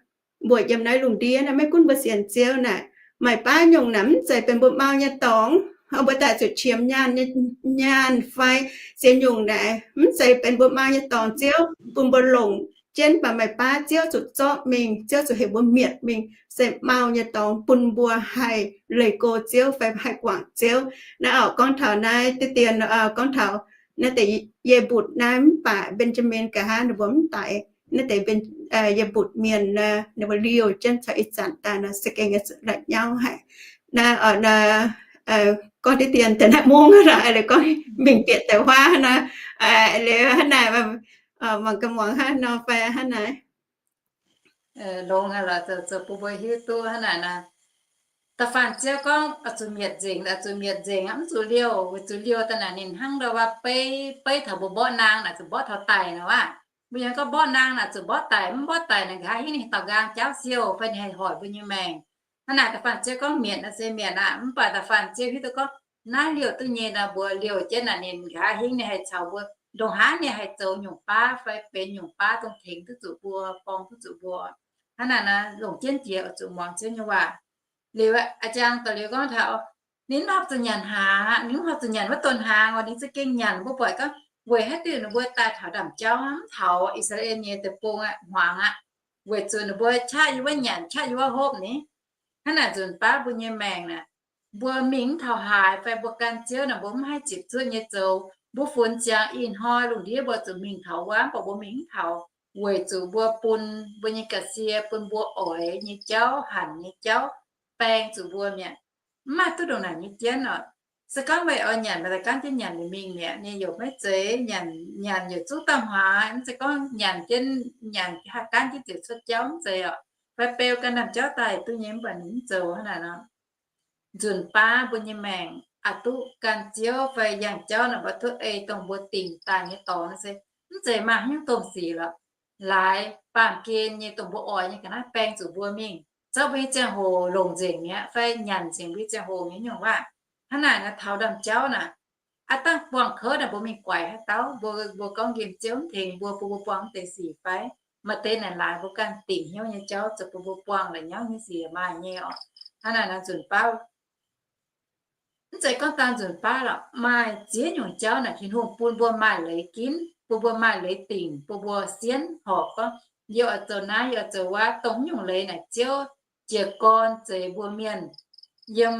mbuo yiem naaiv lungh ndiev naaiv maiv gunv mbuo sienx Ziouv naaic, maaih baav nyungc naaic mv zeiz benx mbuo mau nyei dorngx, mbuo daaih zuqc qiemx nyaanh, nyaanh fai sienx nyungc naaic mv zeiz benx mbuo mau nyei dorngx Ziouv bun mbuo longc jienv. Mv baac maaih baav Ziouv zuqc zorqv mingh, Ziouv zuqc heuc mbuo mietc mingh se mau nyei dorngx bun mbuo haih leih go Ziouv fai haih guangc Ziouv. Naaiv oc, gorngv taux naaiv diqv dien, gorngv taux naaiv deix Ye^mbutc naaiv, mv baac Mben^jaa^min nqa'haav ninh mbuo mv daix naaiv deix Ye^mbutc Mienh, ninh mbuo liouh jienv caux ih zanc daaih nor se gengh la'nyauv haic. Naaiv, gorngv diqv dien deix naaiv mungv hnangv naaic, liuz gorngv mingh bieqc deix huaav hnangv naaic, liuz hnangv naaic, mangc gaax muangx hnangv nor fai hnangv naaic. Longx haic lorqc, zoux bun mbuo hiuv duqv hnangv naaic nor. Da'faanh Ziouv gorngv oix zuqc mietc nzengc, oix zuqc mietc nzengc, mv zuqc liouh, weic zuqc liouh daaih naaic ninh hnangv ndau wuov beiv, beiv taux mbuo mborqv naang naaic, zuqc mborqv taux daic nor aqv. Mbuo yaac gorngv mborqv naang naaic zuqc mborqv daic, mv mborqv daic naaic nqa'haav hingv ninh haih daux nqaang jaauv siou fai ninh haih hoic mbuo nyei maengc. Hnangv naaic da'faanh Ziouv gorngv mietc naaic se mietc aqv, mv baac da'faanh Ziouv hiuv duqv gorngv naaiv liouh duqv nyei nor, mbuo liouh jienv naaic ninh nqa'haav hingv ninh haih caux mbuo ndongc haaix ninh haih zoux nyungc baav fai benx nyungc baav dongh tengx duqv zuqc mbuo, borng duqv zuqc mbuo. Hnangv naaic nor longc jienv jiex oix zuqc muangx Ziouv nyei waac. Liuz a'jang daaih liuz gorngv taux ninh mv horpc zuqc nyanc hnaangx, ninh mv horpc zuqc nyanc wuov donx hnaangx oc, ninh za'gengh nyanc. Mbuo buatc gorngv weic haaix diuc ninh mbuo daaih taux ndaamv-jauv, mv taux I^saa^laa^en nyei deic-bung aqv, hmuangx aqv, weic zuqc ninh mbuo qaqv yiem wuov nyanc, qaqv yiem wuov hopv ni. Hnangv naaic nzunc baav mbuo nyei maengc naaic, mbuo mingh mv taux haaix fai mbuo gan Ziouv naaic, mbuo mv haih ziepc zuoqv nyei zoux. Mbuo funx ziangx ih hnoi lungh ndiev mbuo zuqc mingh taux wuov, mv baac mbuo mingh mv taux, weic zuqc mbuo bun mbuo nyei ga'sie, bun mbuo oix nyei jauv, hanc nyei jauv, baeng zuqc mbuo mi'aqv. Mv maaih duqv ndongc naaic nyei jienv oc. Se gorngv meih oix nyanc, meih daaih gaanv jienv nyanc liuz mingh mi'aqv. Ninh yaac maiv zeiz nyanc, nyanc yaac zungv dauh hmuangx. Mv zeiz gorngv nyanc jienv, nyanc gaanv jienv ziouc cuotv jauv, mv zeiz oc. Fai beu ganh ndaamv-jauv daaih duqv nyei, mv baac ninh mv zoux hnangv naaic nor. Nzunc baav mbuo nyei maengc aqc duqv gan Ziouv fai yangh jauv naaic, mbuo duqv ei dongh mbuo dingc daaih nyei dorngx naaiv se mv zeiz maaih haaix nyungc domh sic lorqc. Laaix baamh gen nyei dongh mbuo oix nyei ga'naaiv baeng zuqc mbuo mingh, zorqv mbuo nyei ziangh hoc longc nzengc mi'aqv fai nyanc nzengc mbuo nyei ziangh hoc nyei nyungc waac. Hnangv naaic naaic taux ndaamv-jauv naaic, aav dangh buangh kouv naaic mbuo mingh guaix haaix dauh, mbuo, mbuo gorngv nqemh Ziouv mv tengx mbuo, bun mbuo buangh mv deix sic fai? Maaih deix naaic laaix mbuo ganh dingc hnyouv nyei jauv zoux bun mbuo buangh la'nyauv nyei sic maaih nyei oc. Hnangv naaic nor nzunc baav mv zeiz gorngv dangh nzunc baav lorqc, maaih ziex nyungc jauv naaic Tin-Hungh bun mbuo maaih leiz ginv, bun mbuo maaih leiz dingc, bun mbuo sienv horpc gorngv, yie oix zoux naaiv, yie oix zoux wuov, dongh nyungc leiz naaic Ziouv, jiez gorn zeix mbuo mienh. Yiem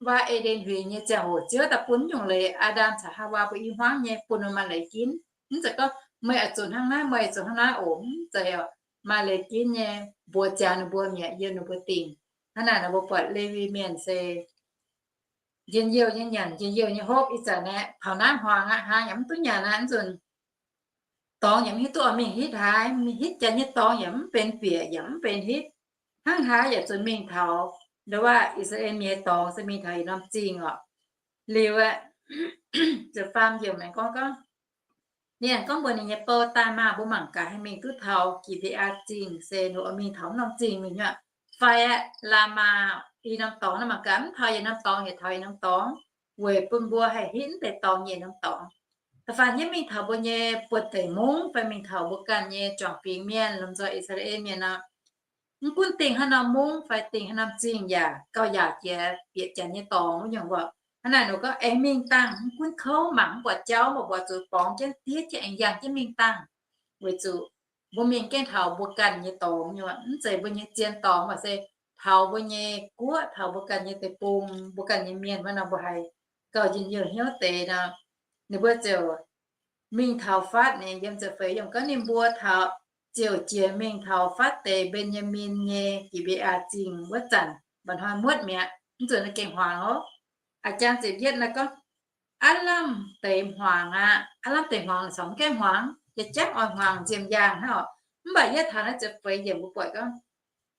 waac E^nden Huingx nyei ziangh hoc Ziouv daaih bun nyungc leiz, Aa^ndam caux Haawaa mbuo i hmuangv nyei bun ninh maaih leiz ginv. Mv zeiz gorngv meih oix zuqc hnangv naaiv, meih oix zuqc hnangv naaiv oc. Mv zeiz oc. Maaih leiz ginv nyei, mbuox ziangx ninh mbuo mi'aqv, yiem ninh mbuo dingc. Hnangv naaic nor mbuo buatc Lewi Mienh se njien-youh nyei nyanc, njien-youh nyei hopv. Ih zanc aeqv, taux naaiv hmuangx aqv, hnaangx yaac mv duqv nyanc aqv, mv nzunc dorngx yaac mv hiuv duqv oix mingh hitv haaix, mingh hitv janx nyei dorngx yaac mv benx bieqc yaac mv benx hitv. Hnangv haaix yaac zuqc mingh taux, nduov waac I^saa^laa^en nyei dorngx se mingh taux yietc norm zingh oc. Liuz aeqv, ziepc faam yiemc aengx gorngv, gorngv, ninh aengx gorngv mbuox ninh nyei bou, Daaih maah! Mbuo mangc gaax haih mingh duqv taux Gi^mbe^aa Zingh, se ninh oix mingh taux wuov norm zingh mingh nyei aqv, fai aeqv, Laamaa i norm dorngx. Naaiv mangc gaax mv taux yietc norm dorngx, yietc taux yietc norm dorngx, weic bun mbuo haih hitv mv deix dorngx nyei norm dorngx. Da'faanh yie mingh taux mbuo nyei buoz-deic mungv fai mingh taux mbuo ganh nyei juangc fingx mienh, lomh nzoih I^saa^laa^en mienh nor, mv gunv dingh haaix norm mungv fai dingh haaix norm zingh yaac gauh yaac jiex bieqc janx nyei dorngx wuov nyungc wuov. Hnangv naaic nor gorngv aengx mingh dangh, mv gunv kouv mangc mv buatc jauv, mv buatc zuqc borngz jienv diev jienv aengx yangh jienv mingh dangh, weic zuqc mbuo mingh gengh taux mbuo ganh nyei dorngx nyei, mv zeiz mbuo nyei zien dorngx, mv baac se taux mbuo nyei guoqv, taux mbuo ganh nyei deic-bung, mbuo ganh nyei mienh. Hnangv nor mbuo haiz gauh njien-youh hnyouv deix nor, ninh mbuo ziouc mingh taux fatv, ninh yiem ziepc feix yiemc gorngv ninh mbuo taux, ziouc jiex mingh taux fatv deix Mben^yaa^min nyei Gi^mbe^aa Zingh wuov zanc, mba'hnoi muotv mi'aqv. Mv nzunc naaiv gengh hmuangx oc. A'jang ziepc yietv naaiv gorngv, aav lamh deix hmuangx aqv. Aav lamh deix hmuangx, caux mv gaengh hmuangx, yaac jangv oix hmuangx nziemh yaangh hnangv oc. Mv baac yie taux naaiv ziepc feix yiemc mbuo buatc gorngv,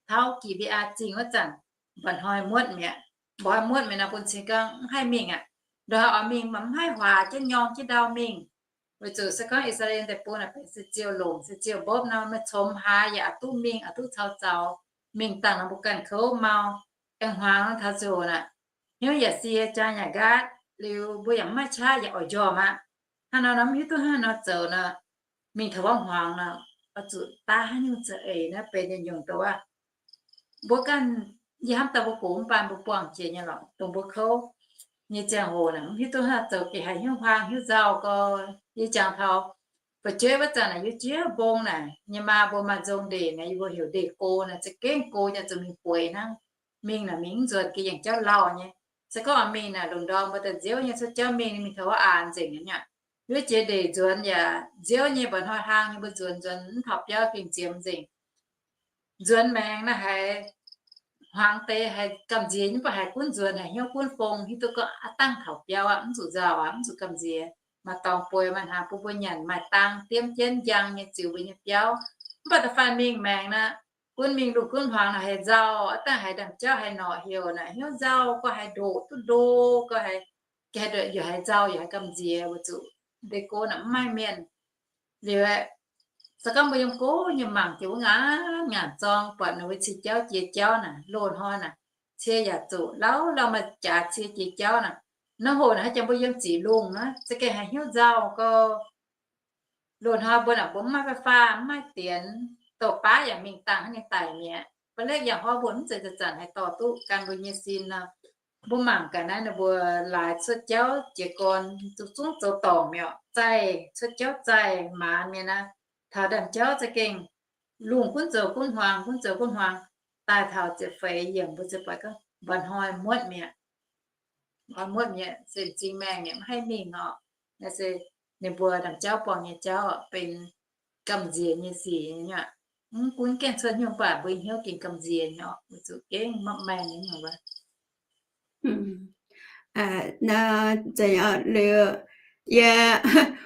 taux Gi^mbe^aa Zingh wuov zanc, mba'hnoi muotv mi'aqv. Mba'hnoi muotv mi'aqv nor bun cing gorngv mv haih mingh aqv. Ndongc haaix oix mingh mv haih huaax jienv nyorng jienv ndau mingh, weic zuqc se gorngv I^saa^laa^en deic-bung naaic benx se ziouc longc, se ziouc mbopv nor, meih congx haaix yaac oix duqv mingh, oix duqv caux zaux. Mingh dangh nor mbuo ganh kouv mau, aengx hmuangx taux ziouc naaic, hnyouv yaac sie, jaa yaac nqaatv, liuz mbuo yaac mv maaih qaqv yaac oix njormh aqv. Hnangv nor nor mv hiuv duqv hnangv nor zoux nor, mingh taux wuov hmuangx nor, oix zuqc daav haaix nyungc za'eix naaiv benx nyungc-nyungc doz aqv. Mbuo ganh, yie hnamv daaih mbuo gox mv baac mbuo buangh jiex nyei lorqc, dongh mbuo kouv nyei ziangh hoc naaic, mv hiuv duqv hnangv zoux gengh haiz hnyouv huaang hnyouv nzauh gorx. Yie jangx taux fu'jueiv wuov zanc naaic, yie jiex mbong naaic, nyei maa mbuo maaih nzong ndeic naaic, yie mbuo heuc ndeic go naaic, za'gengh go nyei, zuqc mingh bueix hnangv. Mingh naaic mingh mv nzuonx, gengh yangh jauv lauh nyei. Se gorngv oix mingh naaic, lungh ndorm mbuo daaih nziouv nyei cuotv jauv mingh, mingh taux wuov aanx nzengc nyei aqv. Yie jiex ndeic nzuonx yaac nziouv nyei, mba'hnoi hlang nyei mbuo nzuonx, nzuonx mv taux biauv gengh nziemx nzengc. Nzuonx maengx naaiv haiz hmuangx deix haiz gamh nziex nyei, mv baac haiz gunv nzuonx haiz hnyouv gunv fong, hiuv duqv gorngv aav dangh taux biauv aqv, mv zuqc nzauh aqv, mv zuqc gamh nziex. Maaih dorngx bueix maaih hnaangx bun mbuo nyanc, maaih dang diemv jienv njang nyei ziux mbuo nyei biauv. Mv baac da'faanh mingh maengx naaiv, gunv mingh lungh gunv hmuangx naaic haiz nzauh, aav dangh haiz ndaamv-jauv haiz norqc heuc naaic, hnyouv nzauh gorx, haiz ndoqc duqv ndo gorx, haiz, haiz ndoqc, yaac haiz nzauh, yaac haiz gamh nziex, weic zuqc ndeic go naaic mv maaih mienh. Liuz aeqv, se gorngv mbuo yiem go nyei mangc jiex wuov ngaanc ngaanc zorng, buatc ninh mbuo cie jauv jiex jauv naaic, loz-hnoi naaic, cie yaac zuqc lauh lauh maaih jaax cie jiex jauv naaic. Naaiv hoc naaic haaix jangx mbuo yiem ziqc lungh naaiv, za'gengh haiz hnyouv nzauh gorx. Loz-hnoi mbuo naaic mbuo mv maaih faah-faah, mv maaih dienx, douc baav yaac mingh dangh hnangv nyei daic mi'aqv. Mbuo lekv yaac hov mbuo mv zeiz zanc-zanc haaix dorh duqv gan mbuo nyei sin nor. Mbuo mangc gaax naaiv ninh mbuo laaix cuotv jauv jiez gorn zungv zungv zoux dorngc mi'aqv, zaih cuotv jauv zaih maanz mienh aqv. Taux ndaamv-jauv za'gengh lungh gunv zoux gunv hmuangx, gunv zoux gunv hmuangx, daaih taux ziepc feix yiemc mbuo ziouc buatc gorngv mba'hnoi muotv mi'aqv. Mba'hnoi muotv mi'aqv, se m'zing maengh mi'aqv, mv haih mingh orqc. Naaiv se ninh mbuo ndaamv-jauv buangh nyei jauv benx gamh nziex nyei sic nyei aqv. Mv gunv gaengh cuotv nyungc baac mbuo hnyouv gengh gamh nziex nyei orqc, weic zuqc gengh mapv maengh nyei nyungc wuov. Nor, zeiz orqc, liuz yie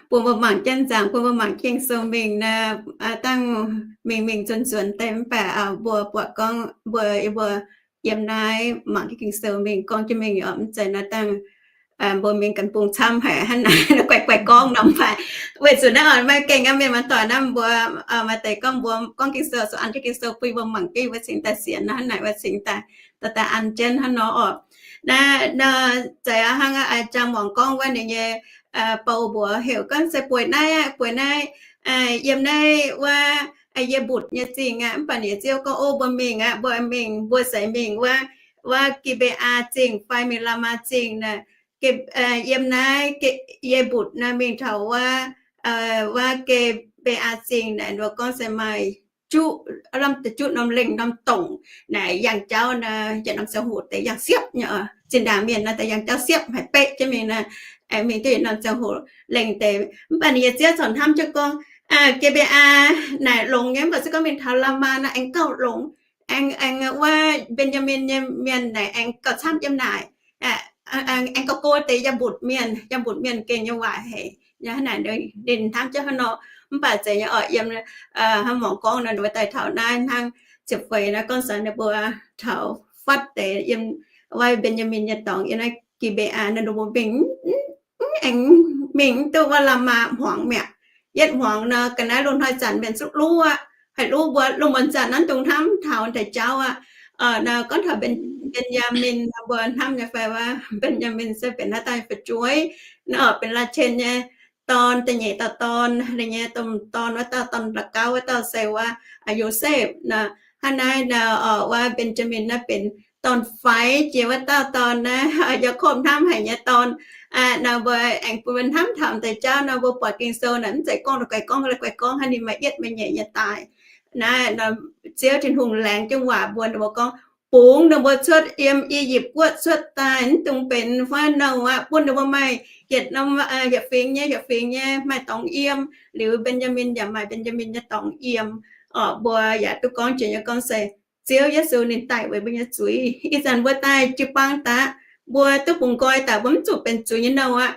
bun mbuo mangc jienv nzaangc, bun mbuo mangc Ging-Sou mingh nor, dangh mingh mingh nzuonx nzuonx deix mv baac mbuo buatc gorngv mbuo, yie mbuo yiem naaiv mangc jienv Ging-Sou mingh, gorngv jienv mingh orqc, mv zeiz naaiv dangh mbuo mingh gan bung camv haic hnangv naaic, guaix guaix gorngv nor mv baac weic zuqc naaiv oix maaih gengh aqv, mienh muoz-doic naaiv mbuo maaih deix gorngv mbuo gorngv Ging-Sou, zuqc an jienv Ging-Sou bun mbuo mangc jienv, mbuo cingx daaih sienx nor, hnangv naaic mbuo cingx daaih, daaih an jienv hnangv nor orqc. Naaiv nor, zeiz aqv, hnangv a'jang muangx gorngv wuov ninh nyei bou mbuox heuc gorngv se bueix naaiv aqv, bueix naaiv, yiem naaiv wuov Ye^mbutc nyei zingh aqv. Mv baac ninh ziouv gorngv, ov, mbuo mingh aqv, mbuo mingh, mbuo seix mingh wuov, wuov Gi^mbe^aa Zingh fai mingh Laamaa Zingh naaic. Yiem naaiv Ye^mbutc naaiv mingh taux wuov, wuov Gi^mbe^aa Zingh naaic, ninh mbuo gorngv se maaih juqv, lamh deix juqv norm lengh norm dongc naaic yangh jauv nor, yietc norm ziangh hoc deix yangh siepv nyei. Zinh ndaangc mienh nor deix yangh jauv siepv, haiz beqv jienv mingh nor, aengx mingh duqv yietc norm ziangh hoc lengh deix. Mv baac ninh nyei ziouv corc hnamv jienv gorngv, Gi^mbe^aa naaic longx nyei, mv baac se gorngv mingh taux Laamaa nor aengx gauh longx. Aengx, aengx wuov Mben^yaa^min nyei mienh naaic aengx gauh camv yiem naaic. Aengx gauh go deix yiem mbutc mienh, yiem mbutc mienh gengh nyei waac haic. Hnangv naaic ninh hnamv jienv hnangv nor. Mv baac zeiz nyei oc, yiem hnangv mangc gorngv nor, ninh mbuo daaih taux naaiv hnangv ziepc feix naaiv gorngv se ninh mbuo taux fatv deix yiem wuov Mben^yaa^min nyei dorngx, yiem naaiv Gi^mbe^aa nor, ninh mbuo mingh, aengx mingh duqv wuov Laamaa hmuangx mi'aqv. Yietv hmuangx nor, ga'naaiv loz-hnoi zanc mienh zuqc luv aqv. Haih luv mbuo lungh muonz zanc naaiv dungx hnamv taux deix jauv aqv. Nor gorngv taux Mben^yaa^min, mbuo hnamv nyei fai wuov Mben^yaa^min se benx haaix dauh nyei fu'jueiv? Nor benx Laa^chen nyei dorn, da'nyeic dauh dorn, ninh nyei domh dorn wuov dauh, dorn la'gauv wuov dauh se wuov Yosepv nor. Hnangv naaiv nor, wuov Mben^yaa^min naaiv benx dorn-faix jiex wuov dauh dorn naaiv, Yaakopv hnamv haic nyei dorn. Nor mbuo aengx bun mbuo hnamv taux deix jauv nor, mbuo buatc Ging-Sou naaic mv zeiz gorngv la'guaih gorngv la'guaih gorngv hnangv ninh maaih yietv maaih nyeic nyei daaih. Naaiv nor Ziouv Tin-Hungh laengz jienv waac mbuo, ninh mbuo gorngv, bungx ninh mbuo cuotv yiem I^yipv Guoqv cuotv daaih, mv dungx benx wuov nouh aqv, bun ninh mbuo maaih yietc norm, yietc fingx nyei, yietc fingx nyei maaih dorngx yiem. Liuz Mben^yaa^min yaac maaih Mben^yaa^min nyei dorngx yiem. Mbuo yaac duqv gorngv jiex nyei gorngv se Ziouv Yesu ninh daic weic mbuo nyei zuiz. Ih zanc mbuo daaih jiu-baang daaih, mbuo duqv bungx nqoi daaih, mbuo mv zuqc benx zuiz nyei nouh aqv.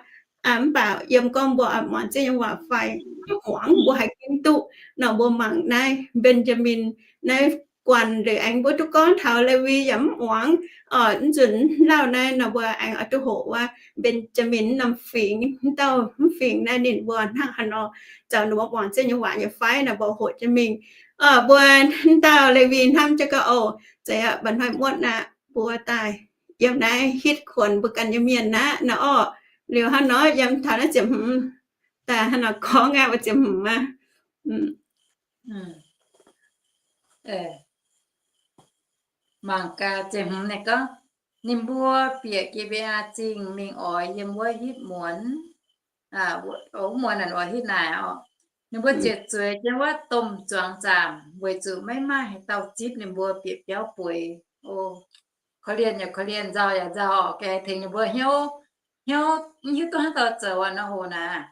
Mv baac yiem gorngv mbuo oix muangx Ziouv nyei waac fai mv muangx, mbuo haih ginv duqv nor, mbuo mangc naaiv Mben^yaa^min naaiv guanh liuz aengx mbuo duqv gorngv taux Lewi yaac mv muangx. Mv nzunc lauh naaiv nor mbuo aengx oix duqv hoqc wuov Mben^yaa^min norm fingx, mv dauh mv fingx naaiv ninh mbuo hnangv haaix nor, zoux ninh mbuo muangx Ziouv nyei waac nyei fai nor mbuo hoqc jienv mingh. Mbuo dauh Lewi hnamv jienv gorngv, oc, zeiz aqv, mba'hnoi muotv aqv, mbuo daaih yiem naaiv hitv kuonx mbuo ganh nyei mienh aqv nor orqc. Liuz hnangv nor yiem taux naaiv ziepc hmz daaih hnangv nor gorngv aqv, mbuo ziepc hmz aqv. Mangc gaax ziepc hmz naaic gorngv, ninh mbuo bieqc Gi^mbee^aa Zingh mingh oix yiem wuov hitv muonz, wuov muonz naaic oix hitv naaic oc. Ninh mbuo ziouc zueiz jienv wuov domh zuangx zaamc, weic zuqc maiv maaih haaix dauh zipv ninh mbuo bieqc biauv bueix. Korv-lienh yaac korv-lienh, nzauh yaac nzauh, gengh tengx ninh mbuo hnyouv, hnyouv, mv hiuv duqv haaix dauh zoux aqv nor hoc naaic.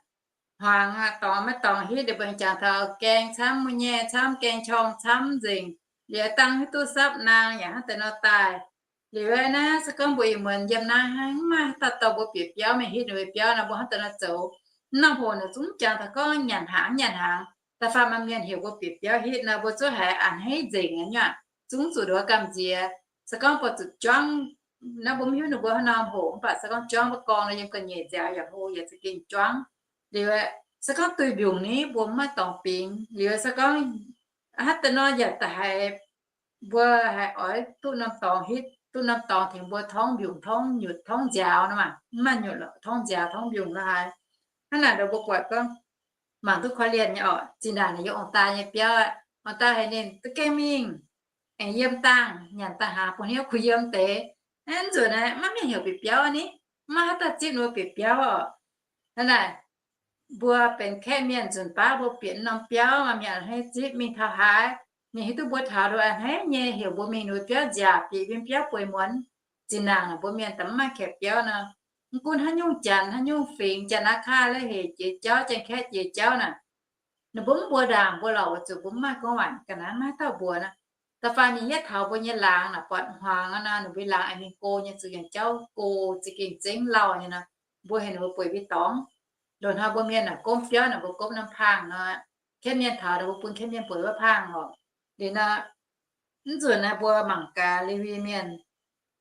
Hmuangx aqv, dorngx maiv dorngx hitv, ninh mbuo jangx taux gaeng camv, mu'nyei camv, gaeng qorng camv nzengc. Liuz dangh hiuv duqv sapv naang yaac hnangv deix nor daaih. Liuz naaiv se gorngv mbuo ih muonz yiem naaiv hnangv, maiv maaih haaix dauh dorh mbuo bieqc biauv mingh hitv ninh mbuo biauv nor, mbuo hnangv deix nor zoux. Mv norm hoc naaic zungv jangx taux gorngv nyanc hnaangx, nyanc hnaangx. Da'faanh maaih mienh heuc mbuo bieqc biauv hitv nor, mbuo zuqc haiz a'hneiv nzengc nyei aqv, zungv zuqc nduov gamh nziex. Se gorngv mbuo zuqc juangv, naaiv mbuo mv hiuv ninh mbuo haaix norm hoc, mv baac se gorngv juangv mbuo gorngv nor yiem ga'nyiec nziaaux yaac hlo, yaac za'gengh juangv. Liuz se gorngv duih mbiungc ni mbuo mv maaih dorngx bingx. Liuz se gorngv hnangv deix nor yaac da'haiz mbuo haiz oix duqv norm dorngx hitv, duqv norm dorngx tengx mbuo torngv mbiungc, torngv nyutc, torngv nziaaux nor maah, mv maaih nyutc lorqc, torngv nziaaux, torngv mbiungc lo haaix. Hnangv naaic nor mbuo buatc gorngv mangc duqv korv-lienh nyei oc. Zinh ndaangc naaic yiem ong-daa nyei biauv, ong-daa haiz ninh za'gengh mingh aengx yiem dangh nyanc daaih hnaangx, bun hnyouv kuh yiem deix. Naaiv nzunc naaiv maiv mienh heuc bieqc biauv ni, maiv haaix dauh zipv ninh mbuo bieqc biauv oc. Hnangv naaic, mbuo benx kaeqv mienh nzunc baav mbuo bieqc norm biauv, maaih mienh a'hneiv zipv mingh taux haaix, mienh hiuv duqv mbuo taux nduov a'hneiv nyei, heuc mbuo mingh ninh mbuo biauv nziaauc, bieqc mienh biauv bueix muonz. Zinh ndaangc mbuo mienh daaih mv maaih kaeqv biauv nor, mv gunv haaix nyungc janx, haaix nyungc fingx, janx Aa Kaa la'heic jiex jauv, janx-kaeqv jiex jauv naaic, ninh mbuo mv mbuox ndaangc mbuo lorqc, weic zuqc mbuo mv maaih gorngv waaic ga'naaiv, maiv haaix dauh mbuox nor. Da'faanh ninh yietv taux mbuo nyei laangz naaic, buatc hmuangx nor, ninh mbuo laangz aengx mingh go nyei, zuqc yangh jauv go, za'gengh zengv lauh nyei nor, mbuo heuc ninh mbuo bueix mbu'ndongx. Loz-hnoi mbuo mienh naaic gomv biauv naaic, mbuo gomv norm pangh nor, kaeqv mienh taux ninh mbuo bun kaeqv mienh bueix wuov pangh oc. Liuz nor, mv nzunc naaiv mbuo mangc gaax Lewi Mienh,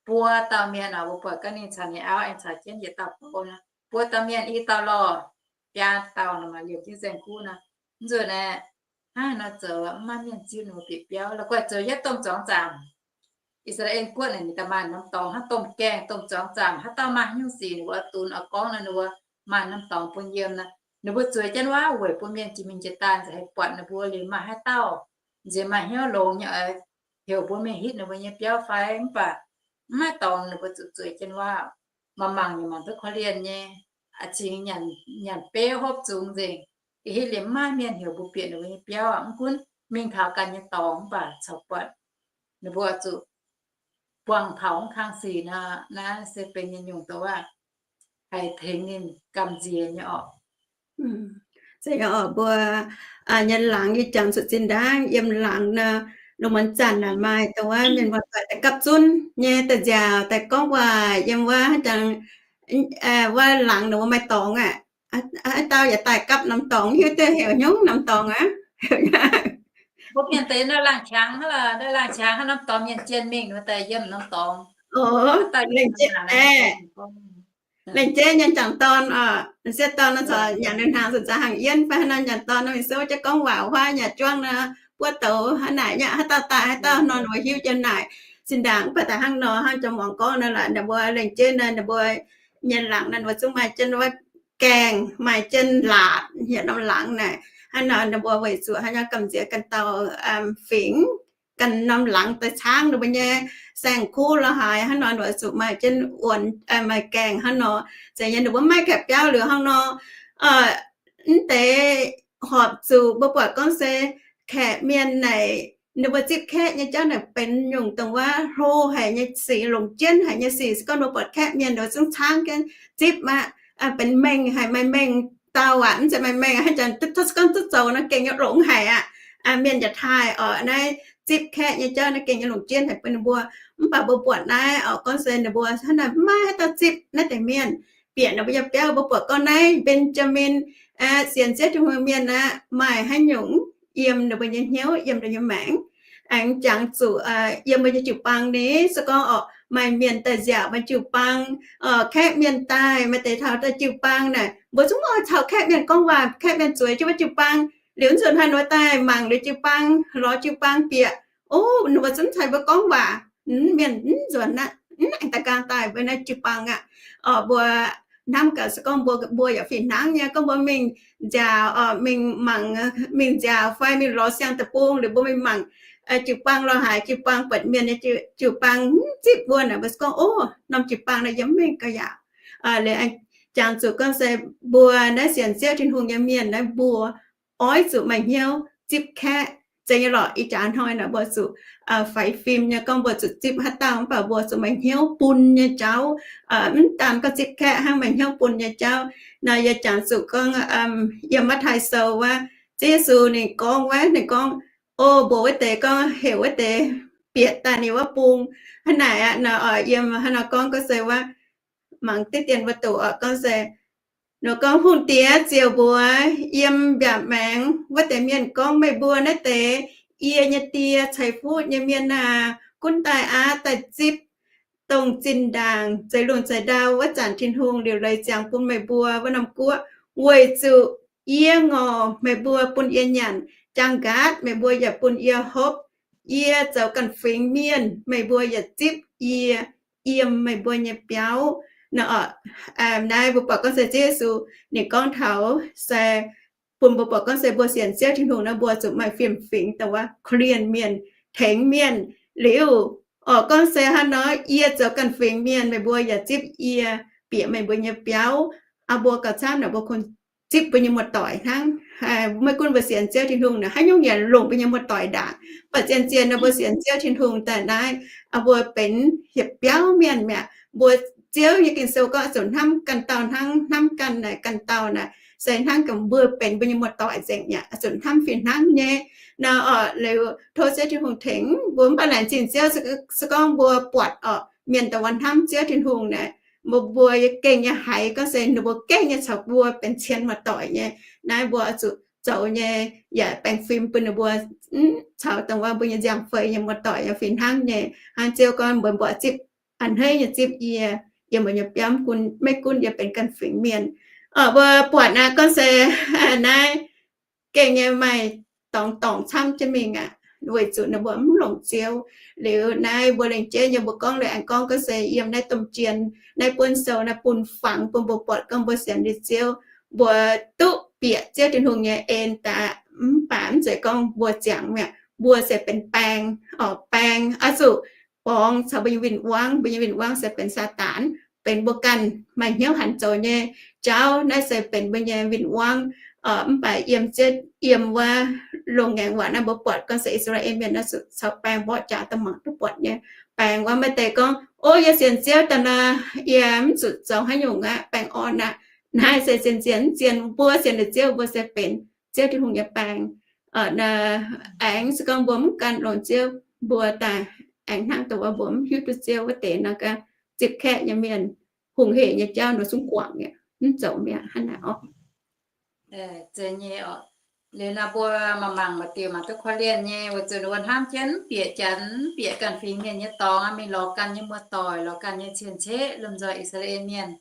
buo dauh mienh oc, mbuo buatc ga'naaiv ninh caux ninh auv aengx caux jienv yietc dauh bou nor, buo dauh mienh i dauh lorh, biaa dauh nor maaih liemh jienv saeng-kuv nor. Mv nzunc naaiv hnangv haaix nor zoux mv maaih mienh zipv ninh mbuo bieqc biauv. La'guaih zoux yietv domh zuangx zaamc. I^saa^laa^en Guoqv naaic ninh daaih maaih norm dorngx hnangv domh gaengh, domh zuangx zaamc, haaix dauh maaih haaix nyungc sic ninh mbuo oix dunx oix gorngv nor, ninh mbuo maaih norm dorngx bun yiem nor. Ninh mbuo zueiz jienv waac weic bun mienh jiex mingh jiex daaih nziex haih buatc ninh mbuo liuz maaih haaix dauh nziex maaih hnyouv longx nyei oix heuc mbuo mingh hitv ninh mbuo nyei biauv fai, mv baac mv maaih dorngx ninh mbuo zuqc zueiz jienv waac. Mangc mangc nyei mangc duqv korv-lienh nyei, a'cingx nyanc beiv hopv zungx nzengc. Ih hitv liuz mv maaih mienh heuc mbuo bieqc ninh mbuo nyei biauv aqv. Mv gunv mingh taux ganh nyei dorngx mv baac caux buatc ninh mbuo zuqc buangh taux kang sic nor, naaiv se benx nyei nyungc dongh waac haih tengx ninh gamh nziex nyei orqc. Zeiz oc, mbuo nyanc laangz yie jangx zuqc zinh ndaangv yiem laangz nor, lungh muonz zanc naaic maaih dongh wuov mienh muoz-doic daaih gapv zunv nyei daaih nziaauc daaih gorngv waac yiem wuov jangx wuov laangz ninh mbuo maaih dorngx aqv. Haaix dauh yaac daaih gapv norm dorngx, hiuv duqv heuc hnyouv norm dorngx aqv. Mbuo mienh deix naaiv laangz qangx hnangv, laangz qangx hnangv norm dorngx mienh jien mingh wuov daaih yiem norm dorngx. Laengz jeiv nyei jangc dorn oc, sieqv dorn nor corc nyanc liuz hnaangx zuqc nzaaux hnaangx yienv fai hnangv nor, jangc dorn nor mingh souv jienv gorngv waac wuov, nyanc juangv nor buov douz hnangv naaic, haaix dauh daaih haaix dauh nor ninh mbuo hiuv jienv naaic. Zinh ndaangc mv baac daaih hnangv nor, hnangv jomc muangx gorngv nor lorqc, ninh mbuo laengz jeiv nor ninh mbuo nyanc laangz nor ninh mbuo zungv maaih jienv wuov gaengh, maaih jienv laatc hietc norm laangz naaic. Hnangv nor ninh mbuo weic zuqc haaix nyungc gamh nziex ganh dauh fingx ganh norm laangz daaih caangv ninh mbuo nyei saeng-kuv lorz haaix hnangv nor, ninh mbuo zuqc maaih jienv wuonx, maaih gaengh hnangv nor. Zeiz nyei ninh mbuo maiv gaengh biauv liuz hnangv nor, mv deix horpc zuqc mbuo buatc gorngv se Kaeqv mienh naaic ninh mbuo zipv kaeqv nyei jauv naaic benx nyungc dongh wuov hlo haic nyei sic, longc jienv haic nyei sic. Se gorngv mbuo buatc kaeqv mienh ninh mbuo zungv caangv jienv zipv aqv, benx mengh haic, maaih mengh dauh aqv, mv zeiz maaih mengh hnangv jangx, se gorngv duqv zoux nor gengh nyei longx haic aqv. Mienh yaac taaih oc, naaiv zipv kaeqv nyei jauv naaiv gengh nyei longc jienv haic bun ninh mbuo. Mv baac mbuo buatc naaiv oc, gorngv se ninh mbuo hnangv naaic maiv haaix dauh zipv naaiv deix mienh. Bieqc ninh mbuo nyei biauv mbuo buatc gorngv naaiv Mbenjamin sienx Ziouv Tin-Hungh mienh aqv, maaih haaix nyungc yiem ninh mbuo nyei hnyouv, yiem ninh mbuo nyei maengc, aengx jangx zuqc yiem mbuo nyei jiu-baang ni. Se gorngv oc maaih mienh daaih nziaauc meih jiu-baang, kaeqv mienh daaih, maaih deix taux daaih jiu-baang naaic, mbuo zungv oix caux kaeqv mienh gorngv waac, kaeqv mienh zueiz jienv wuov jiu-baang. Liuz nzunc hnoi ninh mbuo daaih mangc liuz jiu-baang, lorz jiu-baang bieqc, o, ninh mbuo zungv caux mbuo gorngv waac. Mienh mv nzuonx aqv, mv aengx daaih nqaang daaih mbuo naaiv jiu-baang aqv. Mbuo hnamv gaax se gorngv mbuo, mbuo yaac fih hnangv nyei, gorngv mbuo mingh nziaauc, mingh mangc, mingh nziaauc fai mingh lorz siang deic-bung liuz mbuo mingh mangc jiu-baang lorz haaix, jiu-baang buatc mienh nyei jiu-baang mv zipv mbuo naaic, mbuo se gorngv, o, norm jiu-baang naaiv yiem mv mengh gauh yaac. Liuz jangx zuqc gorngv se mbuo naaiv sienx Ziouv Tin-Hungh nyei mienh naaiv mbuo oix zuqc maaih hnyouv zipv kaeqv. Zeiz nyei lorqc, ih jaax hnoi naaic mbuo zuqc faix fim nyei gorngv mbuo zuqc zipv haaix dauh, mv baac mbuo zuqc maaih hnyouv bun nyei jauv. Mv daan gorngv zipv kaeqv hnangv, maaih hnyouv bun nyei jauv. Nor yie jangx zuqc gorngv yiem Matv^taai Sou wuov, Ziouv Yesu ninh gorngv wuov, ninh gorngv, o, mbuox wuov deix gorngv heuc wuov deix bieqc daaih ninh wuov bung. Hnangv naaic aqv, nor oix yiem hnangv nor gorngv, gorngv se wuov, mangc diqv dien mbuo doqc oc, gorngv se, nor gorngv, hungh diex ziouc mbuox yiem mbiaauc maengx wuov deix mienh gorngv, meih mbuo naaiv deix yie nyei die ceix fuqv nyei mienh aah! Gunv daaih aqv, daaih zipv dongh zinh ndaangc zeix lungh zeix ndau wuov zanc Tin-Hungh liuc leiz ziangx bun meih mbuo wuov norm guoqv, weic zuqc yie ngorc meih mbuo bun yie nyanc, jaang nqaatv meih mbuo yaac bun yie hopv. Yie zoux ganh fingx mienh meih mbuo yaac zipv yie yiem meih mbuo nyei biauv. Naaiv mbuo buatc gorngv se Ziouv Yesu ninh gorngv taux se bun mbuo buatc gorngv se mbuo sienx Ziouv Tin-Hungh naaiv mbuo zuqc maaih fiem-fingx dongh wuov korv-lienh mienh, tengx mienh. Liuz oc, gorngv se hnangv nor, yie zoux ganh fingx mienh meih mbuo yaac zipv yie bieqc meih mbuo nyei biauv. Aa, mbuo gauh camv naaic mbuo kungx zipv mbuo nyei muoz-doic hnangv. Maiv gunv mbuo sienx Ziouv Tin-Hungh naaic haaix nyungc yaac longc mbuo nyei muoz-doic ndaangc. Mv baac zien-zien nor mbuo sienx Ziouv Tin-Hungh daaih naaiv, mbuo benx hieh biauv mienh mi'aqv. Mbuo Ziouv nyei Ging-Sou gorngv oix zuqc hnamv ganh dauh hnangv hnamv ganh naaic, ganh dauh naaic se hnangv mbuo benx mbuo nyei muoz-doic nzengc mi'aqv, oix zuqc hnamv fih hnangv nyei. Nor oc, liuz tov Ziouv Tin-Hungh tengx mbuo. Mv baac laengz zingh Ziouv, se gorngv mbuo buatc oc mienh dongh wuov hnamv Ziouv Tin-Hungh naaic, mbuo, mbuo gengh nyei haiz gorngv se ninh mbuo gengh nyei caux mbuo benx cien muoz-doic nyei. Naaiv mbuo oix zuqc zoux nyei, yaac baengh fim bun ninh mbuo, mv caux dongh wuov mbuo nyei nziaamv-feix nyei muoz-doic yaac fih hnangv nyei. Hnangv Ziouv gorngv mbuo mbuoqc zipv, a'hneiv nyei zipv yie yiem mbuo nyei biauv, maiv gunv yie benx ganh fingx mienh. Mbuo buatc naaiv gorngv se naaiv gengh nyei maaih dorngx dorngc camv jienv mingh aqv, weic zuqc ninh mbuo mv longc Ziouv. Liuz naaiv mbuo lengc jeiv nyei mbuo gorngv liuz aengx gorngv gorngv se yiem naaiv domh jien, naaiv buonv sou naaiv bun fangx bun mbuo buatc gorngv mbuo sienx liuz Ziouv, mbuo duqv bieqc Ziouv Tin-Hungh nyei en daaih. Mv baac mv zeiz gorngv mbuo ziangx mi'aqv, mbuo se benx baeng, oc, baeng oix zuqc borngz caux mbuo nyei win-wangv. Mbuo nyei win-wangv se benx Saadaan. benx mbuo ganh maaih hnyouv hanc zoux nyei jauv. Naaiv se benx mbuo nyei win-wangv. Mv baac yiem ziouv, yiem wuov longx ngaengc waac naaiv mbuo buatc gorngv se I^saa^laa^en Mienh naaiv zuqc caux baengh mborqv jaax daaih mangc duqv buatc nyei. Baengh wuov maaih deix gorngv, O, yie sienx Ziouv daaih nor, yie mv zuqc zoux haaix nyungc aqv, baengh orn aqv. Naaiv se zien-zien, zien mbuo sienx liuz Ziouv mbuo se benx Ziouv Tin-Hungh nyei baengc. Aengx se gorngv mbuo mv gan longx Ziouv, mbuo daaih aengx hnangv dongh wuov mbuo mv hiuv duqv Ziouv wuov deix nor, gan zipv kaeqv nyei mienh, hungh hec nyei jauv nor zungv guangc mi'aqv, mv zoux mi'aqv. Hnangv naaic oc. Liuz nor mbuo mangc mangc maaih diuc mangc duqv korv-lienh nyei, weic zuqc ninh mbuo hnamv jienv mv bieqc Janx, mv bieqc ganh fingx mienh nyei dorngx, mingh lorz ganh nyei muoz-doic, lorz ganh nyei cien-ceqv, lomh nzoih I^saa^laa^en Mienh,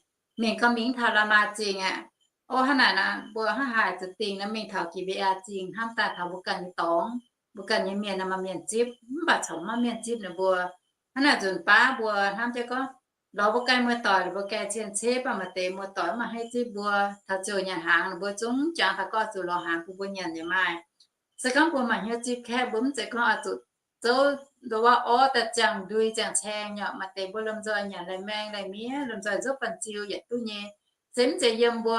mingh gorngv mingh mv taux Laamaa Zingh aqv. O, hnangv naaic nor mbuo hnangv haaix zuqc dingh nor mingh taux Gi^mbee^aa Zingh, hnamv daaih taux mbuo ganh nyei dorngx, mbuo ganh nyei mienh nor maaih mienh zipv, mv baac corc mv maaih mienh zipv ninh mbuo. Hnangv naaic nzunc baav mbuo hnamv jienv gorngv, lorz mbuo ganh muoz-doic, lorz mbuo ganh cien-ceqv, mv baac maaih deix muoz-doic mv maaih haaix zipv mbuo. Taux ziouc nyanc hnaangx ninh mbuo zungv jangx taux gorngv zuqc lorz hnaangx bun mbuo nyanc yaac maaih. Se gorngv mbuo mangc hnyouv zipv kaeqv, mbuo mv zeiz gorngv oix zuqc zouv nduov wuov orv daaih ziangh ndui ziangh caeng nyei. Maaih deix mbuo lomh nzoih nyanc lai-maeng lai-miev, lomh nzoih nzopv banh ziu yietc duqv nyei. Se mv zeiz yiem mbuo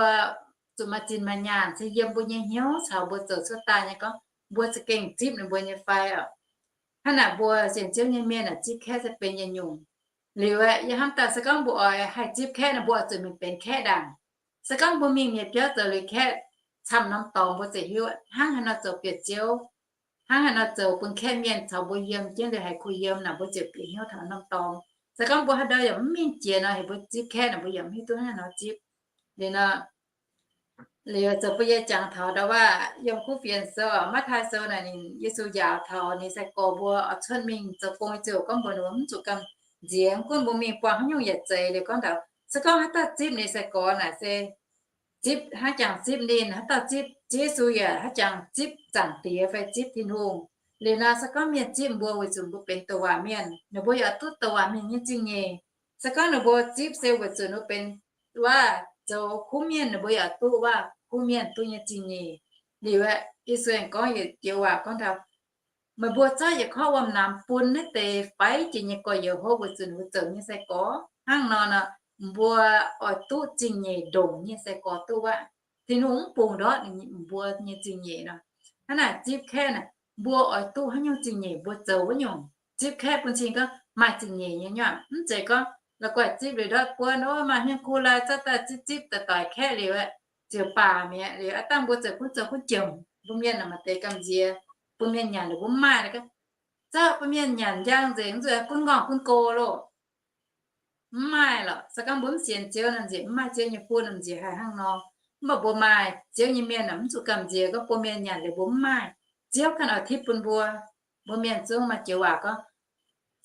zuqc maaih zinh maaih nyaanh, se yiem mbuo nyei hnyouv caux mbuo zoux cuotv daaih nyei gorngv mbuo za'gengh zipv ninh mbuo nyei fai oc. Hnangv naaic mbuo sienx Ziouv nyei mienh aah, zipv kaeqv se benx yietc nyungc. Liuz aeqv, yie hnamv daaih se gorngv mbuo oix haih zipv kaeqv nor, mbuo oix zuqc mingh benx kaeqv ndaangc. Se gorngv mbuo mingh nyei biauv zoux liuz kaeqv camv norm dorngx, mbuo ziouc hiuv hnangv haaix nor zoux bieqc Ziouv, hnangv haaix nor zoux bun kaeqv mienh caux mbuo yiem jienv liuz haiz kuh yiem naaic, mbuo ziouc bieqc hnyouv taux norm dorngx. Se gorngv mbuo haaix ndau yaac mv mingh jiex nor, heuc mbuo zipv kaeqv naaic, mbuo yaac mv hiuv duqv hnangv haaix nor zipv. Liuz nor, liuz zoux bun yie jangx taux ndau wuov yiem kuv fienx sou, Matv^taai Sou naaic, ninh Yesu njaaux taux ninh sai-gorx mbuo oix cuotv mingh zoux gong, ziouc gorngv mbuox ninh mbuo mv zuqc gamh nziex, mv gunv mbuo mingh buangh haaix nyungc yietc zeiz. Liuz gorngv taux se gorngv haaix dauh zipv ninh sai-gorx naaic se zipv hnangv jangx zipv ninh, haaix dauh zipv Ziouv Yesu yaac hnangv jangx zipv Zaangc Diex fai zipv Tin-Hungh. Liuz nor se gorngv mienh zipv mbuo weic zuqc mbuo benx douc waac mienh, ninh mbuo yaac duqv douc waac mienh nyei zingh nyeic. Se gorngv ninh mbuo zipv se weic zuqc ninh mbuo benx wuov zoux kuv mienh, ninh mbuo yaac duqv wuov kuv mienh duqv nyei zingh nyeic. Liuz aeqv, Yesu aengx gorngv yietc joux waac gorngv taux, meih mbuo zorqv yietc korv wuom-namx bun naaiv deix faix jiex nyei gorx-youz hopv weic zuqc ninh mbuo zoux nyei sai-gorx hnangv nor nor, mbuo oix duqv zingh nyeic ndongc nyei sai-gorx duqv aqv. Tin-Hungh mv bungx ndortv ninh mbuo nyei zingh nyeic nor. Hnangv naaic zipv kaeqv naaic, mbuo oix duqv haaix nyungc zingh nyeic mbuo zoux wuov nyungc. Zipv kaeqv bun cing gorngv maaih zingh nyeic nyei nyuav. Mv zeiz gorngv la'guaih zipv liuz ndortv buonv, o, maaih hnyouv kuv lai zorqv daaih zipv zipv doic doic kaeqv liuz aeqv, ziouc baac mi'aqv. Liuz aav dangh mbuo ziouc gunv zoux gunv jomc. Mbuo mienh maaih deix gamh nziex, bun mienh nyanc liuz mbuo mv maaih, zorqv bun mienh nyanc njang nzengc, zuqc gunv ngorngh gunv go loh. Mv maaih lorqc. Se gorngv mbuo mv sienx Ziouv nor, nziex mv maaih Ziouv nyei fuqv, nziex haih hnangv nor. Mv baac mbuo maaih Ziouv nyei mienh aeqv, mv zuqc gamh nziex gorngv bun mienh nyanc liuz mbuo mv maaih. Ziouv ganh oix tipv bun mbuo. Mbuo mienh zungv maaih joux waac gorngv,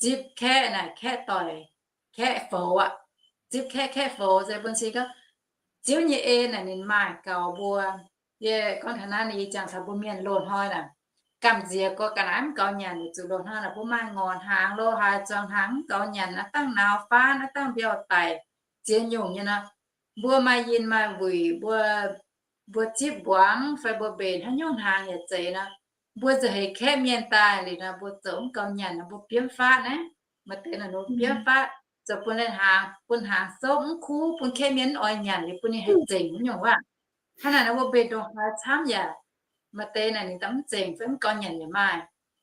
zipv kaeqv naaic kaeqv doic kaeqv foux aqv. Zipv kaeqv kaeqv foux se bun cing gorngv Ziouv nyei en naaic ninh maaih gaux mbuo. Yie gorngv taux naaiv, yie jangx taux mbuo mienh loz-hnoi naaic, gamh nziex gorx ga'naaiv mv gaux nyanc, weic zuqc loz-hnoi naaic mbuo maaih ngorc hnaangx, loz-haaix zuangx hnaangx mv gaux nyanc, aav dangh nauz faanv, aav dangh mbiauh daic, ziex nyungc nyei nor. Mbuo maaih yinh maaih wuic, mbuo, mbuo zipv mbuangz fai mbuo mbenc haaix nyungc hnaangx yaac zeiz nor, mbuo nzauh heix kaeqv mienh daaih liuz nor, mbuo zoux mv gaux nyanc nor, mbuo biomv faatv naaiv. Maaih deix naaic nor biomv faatv, zoux bun lai hnaangx, bun hnaangx souv mv kuv, bun kaeqv mienh mv oix nyanc liuz bun ninh haih zengc wuov nyungc waac. Hnangv naaic nor mbuo mbenc ndongc haaix camv yaac, maaih deix naaic ninh daaih mv zengc fai mv gaux nyanc yaac maaih.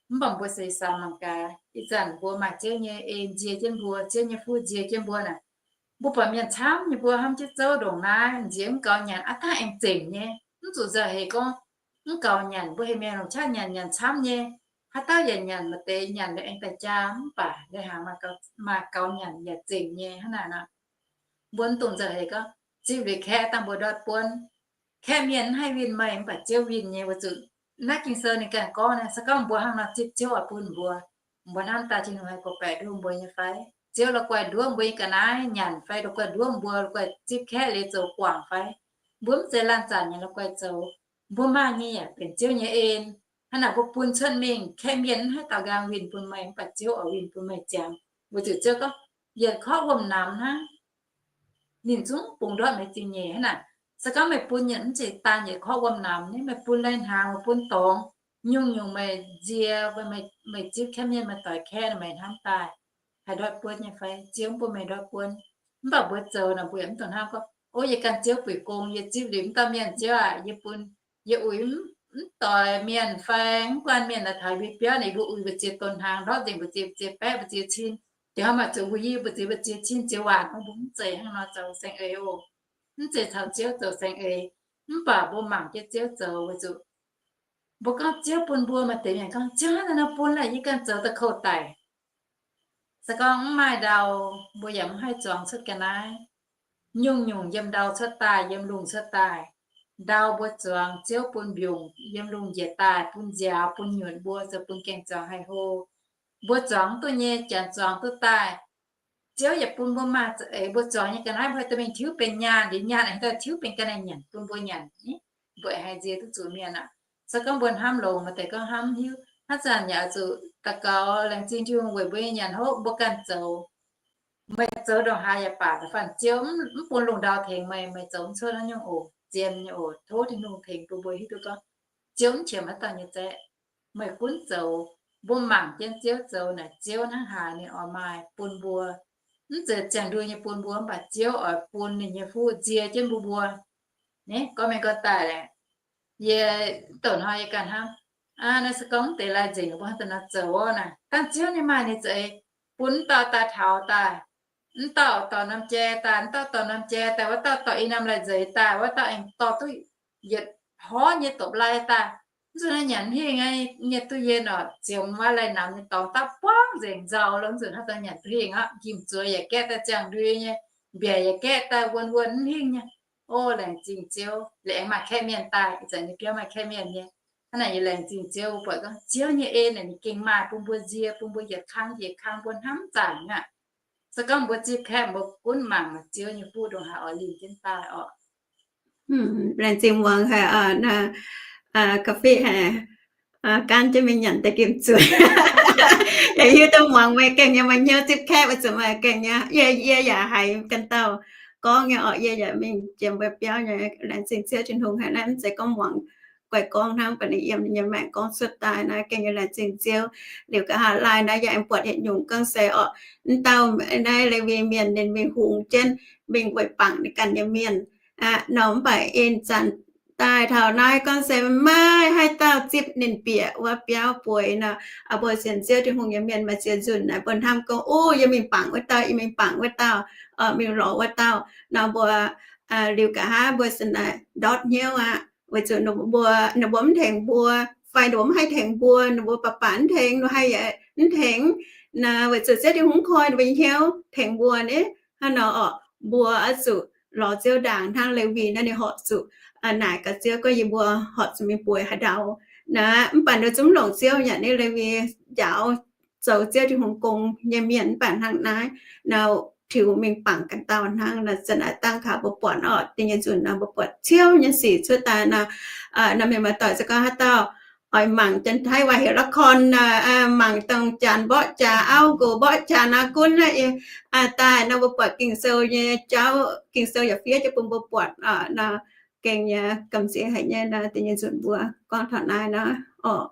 Mv baac mbuo seix sou mangc gaax, ih zanc mbuo maaih Ziouv nyei en nzie jienv mbuo, Ziouv nyei fuqv nzie jienv mbuo naaic, mbuo buatc mienh camv nyei mbuo hnamv jienv zouv ndongc naaiv, nziex mv gaux nyanc aav dangh aengx zengc nyei. Mv zuqc nzauh heix gorngv mv gaux nyanc, mbuo heuc mienh longc qaqv nyanc, nyanc camv nyei. Haaix dauh yaac nyanc, maaih deix nyanc liuz aengx daaih jaa, mv baac lai hnaangx maaih gaux nyanc yaac zengc nyei. Hnangv naaic nor, mbuo mv dungx nzauh heix gorngv zipv liuz kaeqv dangh mbuo ndortv buonv. Kaeqv mienh mv haih winh meih, mv baac Ziouv winh nyei. Weic zuqc naaiv Ging-Sou ninh ganh gorngv naaiv, se gorngv mbuo hnangv nor zipv Ziouv oix bun mbuo, mbuo hnamv daaih Tin-Hungh haih gorngv-baeqc nduov mbuo nyei fai? Ziouv la'guaih nduov mbuo nyei ga'naaiv nyanc fai? La'guaih nduov mbuo la'guaih zipv kaeqv liuz zoux guangc fai? Mbuo mv zeiz laanh zanc nyei la'guaih zoux. Mbuo maaih nyei yaac benx Ziouv nyei en. Hnangv naaic mbuo bun cuotv mingh, kaeqv mienh mv haih daaux nqaang winh bun meih, mv baac Ziouv oix winh bun meih ziangx. Weic zuqc Ziouv gorngv, yietc korv wuom-namx hnangv, ninh zungv bungx ndortv meih zingh nyeic. Hnangv naaic, se gorngv meih bun yaac mv zeiz daan yietc korv wuom-namx nyei, meih bun lai hnaangx, meih bun dorngx, nyungc-nyungc meih nzie, meih zipv kaeqv mienh, meih doix kaeqv, meih hnamv daaih haih ndortv buonv nyei fai? Ziouv mv bun meih ndortv buonv. Mv baac mbuo zoux naaic mbuo yaac mv dungx hnamv gorngv, o, yie ganh Ziouv buic gong, yie zipv liuz mv dauh mienh Ziouv aac, yie bun, yie uix mv doix mienh fai mv guanh mienh naaic taux yie mbuo biauv naaic, yie mbuo uix mbu'ziex donx hnaangx, ndortv nzengc mbu'ziex, mbu'ziex baeqv, mbu'ziex cin, jiex hnangv maaih zuqc mbuo yie mbu'ziex, mbu'ziex cin ziex waanc, mbuo mv zeiz hnangv nor zoux saeng-eix oc. Mv zeiz caux Ziouv zoux saeng-eix. Mv baac mbuo mangc jienv Ziouv zoux weic zuqc mbuo gorngv Ziouv bun mbuo, maaih deix mienh gorngv, Ziouv hnangv naaiv nor bun laih, yie ganh zoux daaih kouv daic. Se gorngv mv maaih ndau, mbuo yaac mv haih zuangx cuotv ga'naaiv. Nyungc-nyungc yiem ndau cuotv daaih, yiem lungh cuotv daaih. Ndau mbuo zuangx, Ziouv bun mbiungc yiem lungh njiec daaih, bun nziaaux, bun nyunc mbuo, zoux bun gaeng zuangx haih hlo. Mbuo zuangx duqv nyei, janx zuangx duqv daaih. Ziouv yaac bun mbuo maaih za'eix mbuo zuangx nyei ga'naaiv, mbuo haih dorh mingh tiuv benx nyaanh, liuz nyaanh aengx dorh tiuv benx ga'naaiv nyanc bun mbuo nyanc. Mbuo aengx haih nzie duqv zuqc mienh aqv. Se gorngv mbuo hnamv longx, maaih deix gorngv hnamv hiuv, hnangv zanc yaac zuqc daux gaux laengz zingh Tin-Hungh weic mbuo nyei nyanc hopv, mbuo ganh zoux. Meih zoux ndongc haaix yaac baac da'faanh Ziouv mv bun lungh ndau tengx meih, meih zoux mv cuotv haaix nyungc oc. Zien nyei oc. Tov Tin-Hungh tengx bun mbuo hiuv duqv gorngv Ziouv mv qiemx haaix dauh nyei za'eix. Meih gunv zoux, mbuo mangc jienv Ziouv zoux naaic, Ziouv hnangv haaix ninh oix maaih bun mbuo. Mv zeiz ziangh ndui nyei bun mbuo, mv baac Ziouv oix bun ninh nyei fuqv nzie jienv mbuo mbuo. Naaiv gorngv mienh gorngv daaih leh, yie douc hnoi yie ganh hnamv, naaiv se gorngv mv deix lai nzengc mbuo hnangv daaih nor zoux naaic, dangh Ziouv ninh maaih ninh za'eix bun mv dauh daaih taux daaih, mv dauh dorh norm jai daaih, mv dauh dorh norm jai daaih, wuov dauh dorh i norm lai nzeix daaih, wuov dauh aengx dorh duqv yietc horv nyei dopc lai daaih. Mv zuqc naaiv nyanc mv hingh nyei duqv yie norqc, ziemx wuov lai namx nyei dorngx daaih buangv nzengc nzauh lo, mv zuqc hnangv daaih nyanc duqv hingh aqv. Njimv zueiz yaac gaeqv daaih ziangh ndui nyei, mbiaec yaac gaeqv daaih wuon wuon mv hingh nyei. O, laengz zingh Ziouv, laengz maaih kaeqv mienh daaih, ih zanc nyei biauv maaih kaeqv mienh nyei. Hnangv naaic yie laengz zingh Ziouv, mbuo buatc gorngv Ziouv nyei en naaic ninh gengh maaih bun mbuo nzie, bun mbuo yietc kang yietc kang mbuo hnamv zaangc aqv. Se gorngv mbuo zipv kaeqv mbuo gunv mangc Ziouv nyei fuqv ndongc haaix oix linh jienv daaih orqc. Laengz zingh muangx haic, ga'fih haic, gaanv jienv mingh nyanc daaih gimh zueiz. Yaac hiuv duqv muangx meih gengh nyei maaih hnyouv zipv kaeqv weic zuqc meih gengh nyei, yie, yie yaac haiz ganh dauh gorngv nyei orqc, yie yaac mingh jiem mbuo biauv nyei. Laengz zingh Ziouv Tin-Hungh haic naaiv, mv zeiz gorngv muangx guai gorngv hnangv, mv baac ninh yiem ninh nyei maengc gorngv cuotv daaih naaiv gengh nyei laengz zingh Ziouv. Liuz nqa'haav laai naaiv yie aengx buatc yietc nyungc gorngv se orqc, mv dauh naaiv Lewi Mienh ninh mingh hungx jienv mingh weic bangc ninh ganh nyei mienh aqv nor, mv baac ih zanc daaih taux naaiv gorngv se maiv haih dauh zipv ninh bieqc wuov biauv bueix nor. Mbuo sienx Ziouv Tin-Hungh nyei mienh maaih ziex nzunc naaic mbuo hnamv gorngv, o, yie mingh bangc wuov dauh, yie mingh bangc wuov dauh, mingh lorz wuov dauh nor, mbuo liuz nqa'haav mbuo se naaic ndortv hnyouv aqv, weic zuqc ninh mbuo, ninh mbuo mv tengx mbuo, fai ninh mbuo mv haih tengx mbuo, ninh mbuo baac baac mv tengx, ninh mbuo haih yaac mv tengx. Naaiv weic zuqc Ziouv Tin-Hungh mv koi ninh mbuo nyei hnyouv tengx mbuo ni. Hnangv nor orqc, mbuo oix zuqc lorz Ziouv ndaangc hnangv Lewi naaiv ninh horpc zuqc naaic gaax Ziouv gorngv, yie mbuo horpc zuqc mingh bueix haaix ndau. Naaiv mv baac ninh zungv mv longc Ziouv yaac ninh Lewi njaaux zoux Ziouv Tin-Hungh gong nyei mienh mv baac hnangv naaiv nor, tiux mingh bangc ganh dauh hnangv nor. Zanc naaic dangh kaux mbuo buatc orqc, da'nyeic nzunc nor mbuo buatc ciouv nyei sic cuotv daaih nor, nor mienh muoz-doic se gorngv haaix dauh oix mangc janx-taiv waac heuc ละคร nor, mangc dongh janx mborqv jaax auv nqox, mborqv jaax naaiv gunv naaiv daaih nor, mbuo buatc Ging-Sou nyei jauv, Ging-Sou yaac fiev jienv bun mbuo buatc nor, gengh nyei gamh nziex haic nyei nor. Da'nyeic nzunc mbuo gorngv taux naaiv nor orqc.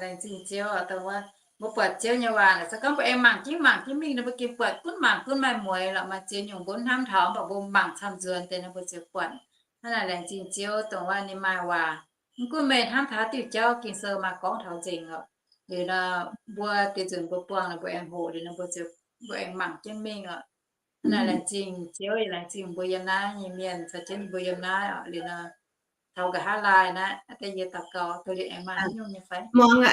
Laengz zingh Ziouv, dongh wuov mbuo buatc Ziouv nyei waac naaic, se gorngv mbuo aengx mangc jienv mangc jienv mingh nor, mbuo gengh buatc gunv mangc gunv maaih mueix lorqc. Maaih ziex nyungc mbuo mv hnamv taux, mv baac mbuo mangc camv nzuonx deix nor, mbuo ziouc buatc. Hnangv naaic laengz zingh Ziouv, dongh wuov ninh maaih waac, mv gunv meih hnamv taux diuh jauv, Ging-Sou maaih gorngv taux nzengc lorqc. Liuz nor, mbuo deix nzunc mbuo buangh nor, mbuo aengx hoqc liuz nor, mbuo ziouc, mbuo aengx mangc jienv mingh orqc. Hnangv naaic laengz zingh Ziouv, yaac laengz zingh mbuo yiem naaiv nyei mienh caux jienv mbuo yiem naaiv orqc. Liuz nor, taux nqa'haav laai naaiv, da'nyeic daux gaux duqv liuz aengx maaih haaix nyungc nyei fai? Muangx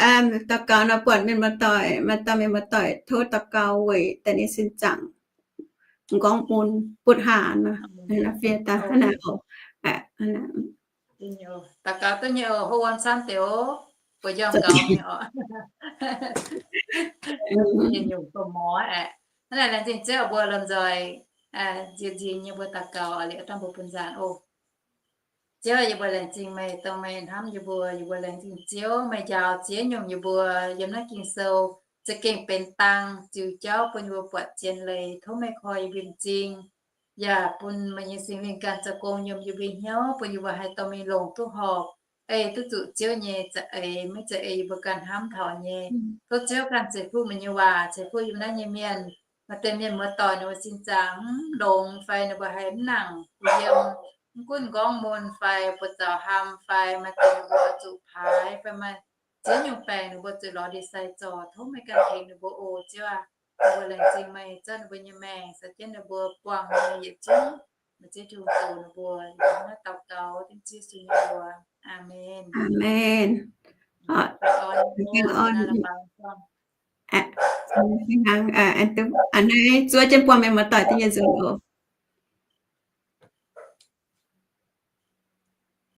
daux gaux nor, buatc mienh muoz-doic, maaih dauh mienh muoz-doic tov daux gaux weic daaih ninh sin zaangc m'nqorngv mun butv haa nor, fiev daaih hnangv naaiv oc. Daux gaux duqv nyei oc, hlo wuom camv deix oc, buatc njormh gaux nyei oc. Nyungc-nyungc domh morz aeqv, hnangv naaic laengz zingh Ziouv, mbuo lomh nzoih nziex nzingh nyei mbuo daux gaux liuz, dangh mbuo bun nzaanx oc. Ziouv, yie mbuo laengz zingh meih, dongh meih hnamv yie mbuo. Yie mbuo laengz zingh Ziouv, meih njaaux ziex nyungc yie mbuo yiem naaiv Ging-Sou za'gengh benx dang ziux jauv bun yie mbuo buatc zien leiz. Tov meih koi yie mbuo m'zing, yaac bun meih nyei Singx Lingh ganh zoux gong yiem yie mbuo hnyouv, bun yie mbuo haih dorh mingh longc duqv horpc, ei duqv zuqc Ziouv nyei za'eix, maiv zeiz ei yie mbuo ganh hnamv taux nyei. Tov Ziouv ganh ceix fuqv meih nyei waac, ceix fuqv yie mbuo naaiv nyei mienh, Maaih deix mienh muoz-doic ninh mbuo sin zaangc mv longx fai ninh mbuo haiz mv nangc kuh yiem, mv gunv m'nqorngv mun fai buoz-zaux hlaam fai maaih deix ninh mbuo oix zuqc paaix fai maaih ziex nyungc baengc ninh mbuo zuqc lorz ndie-sai zorc. Tov meih ganh tengx ninh mbuo oc Ziouv aac. Ninh mbuo laengz zingh meih zorqv ninh mbuo nyei maengc, caux jienv ninh mbuo buangh nyei yietc zungv, meih Ziouv Tin-Hungh zoux ninh mbuo. Naaiv daux gaux dengv Ziouv Yesu nyei mbuox. Aamen. Aamen. Naaiv zuov jienv buangh mienh muoz-doic dingc nyei nzunc oc.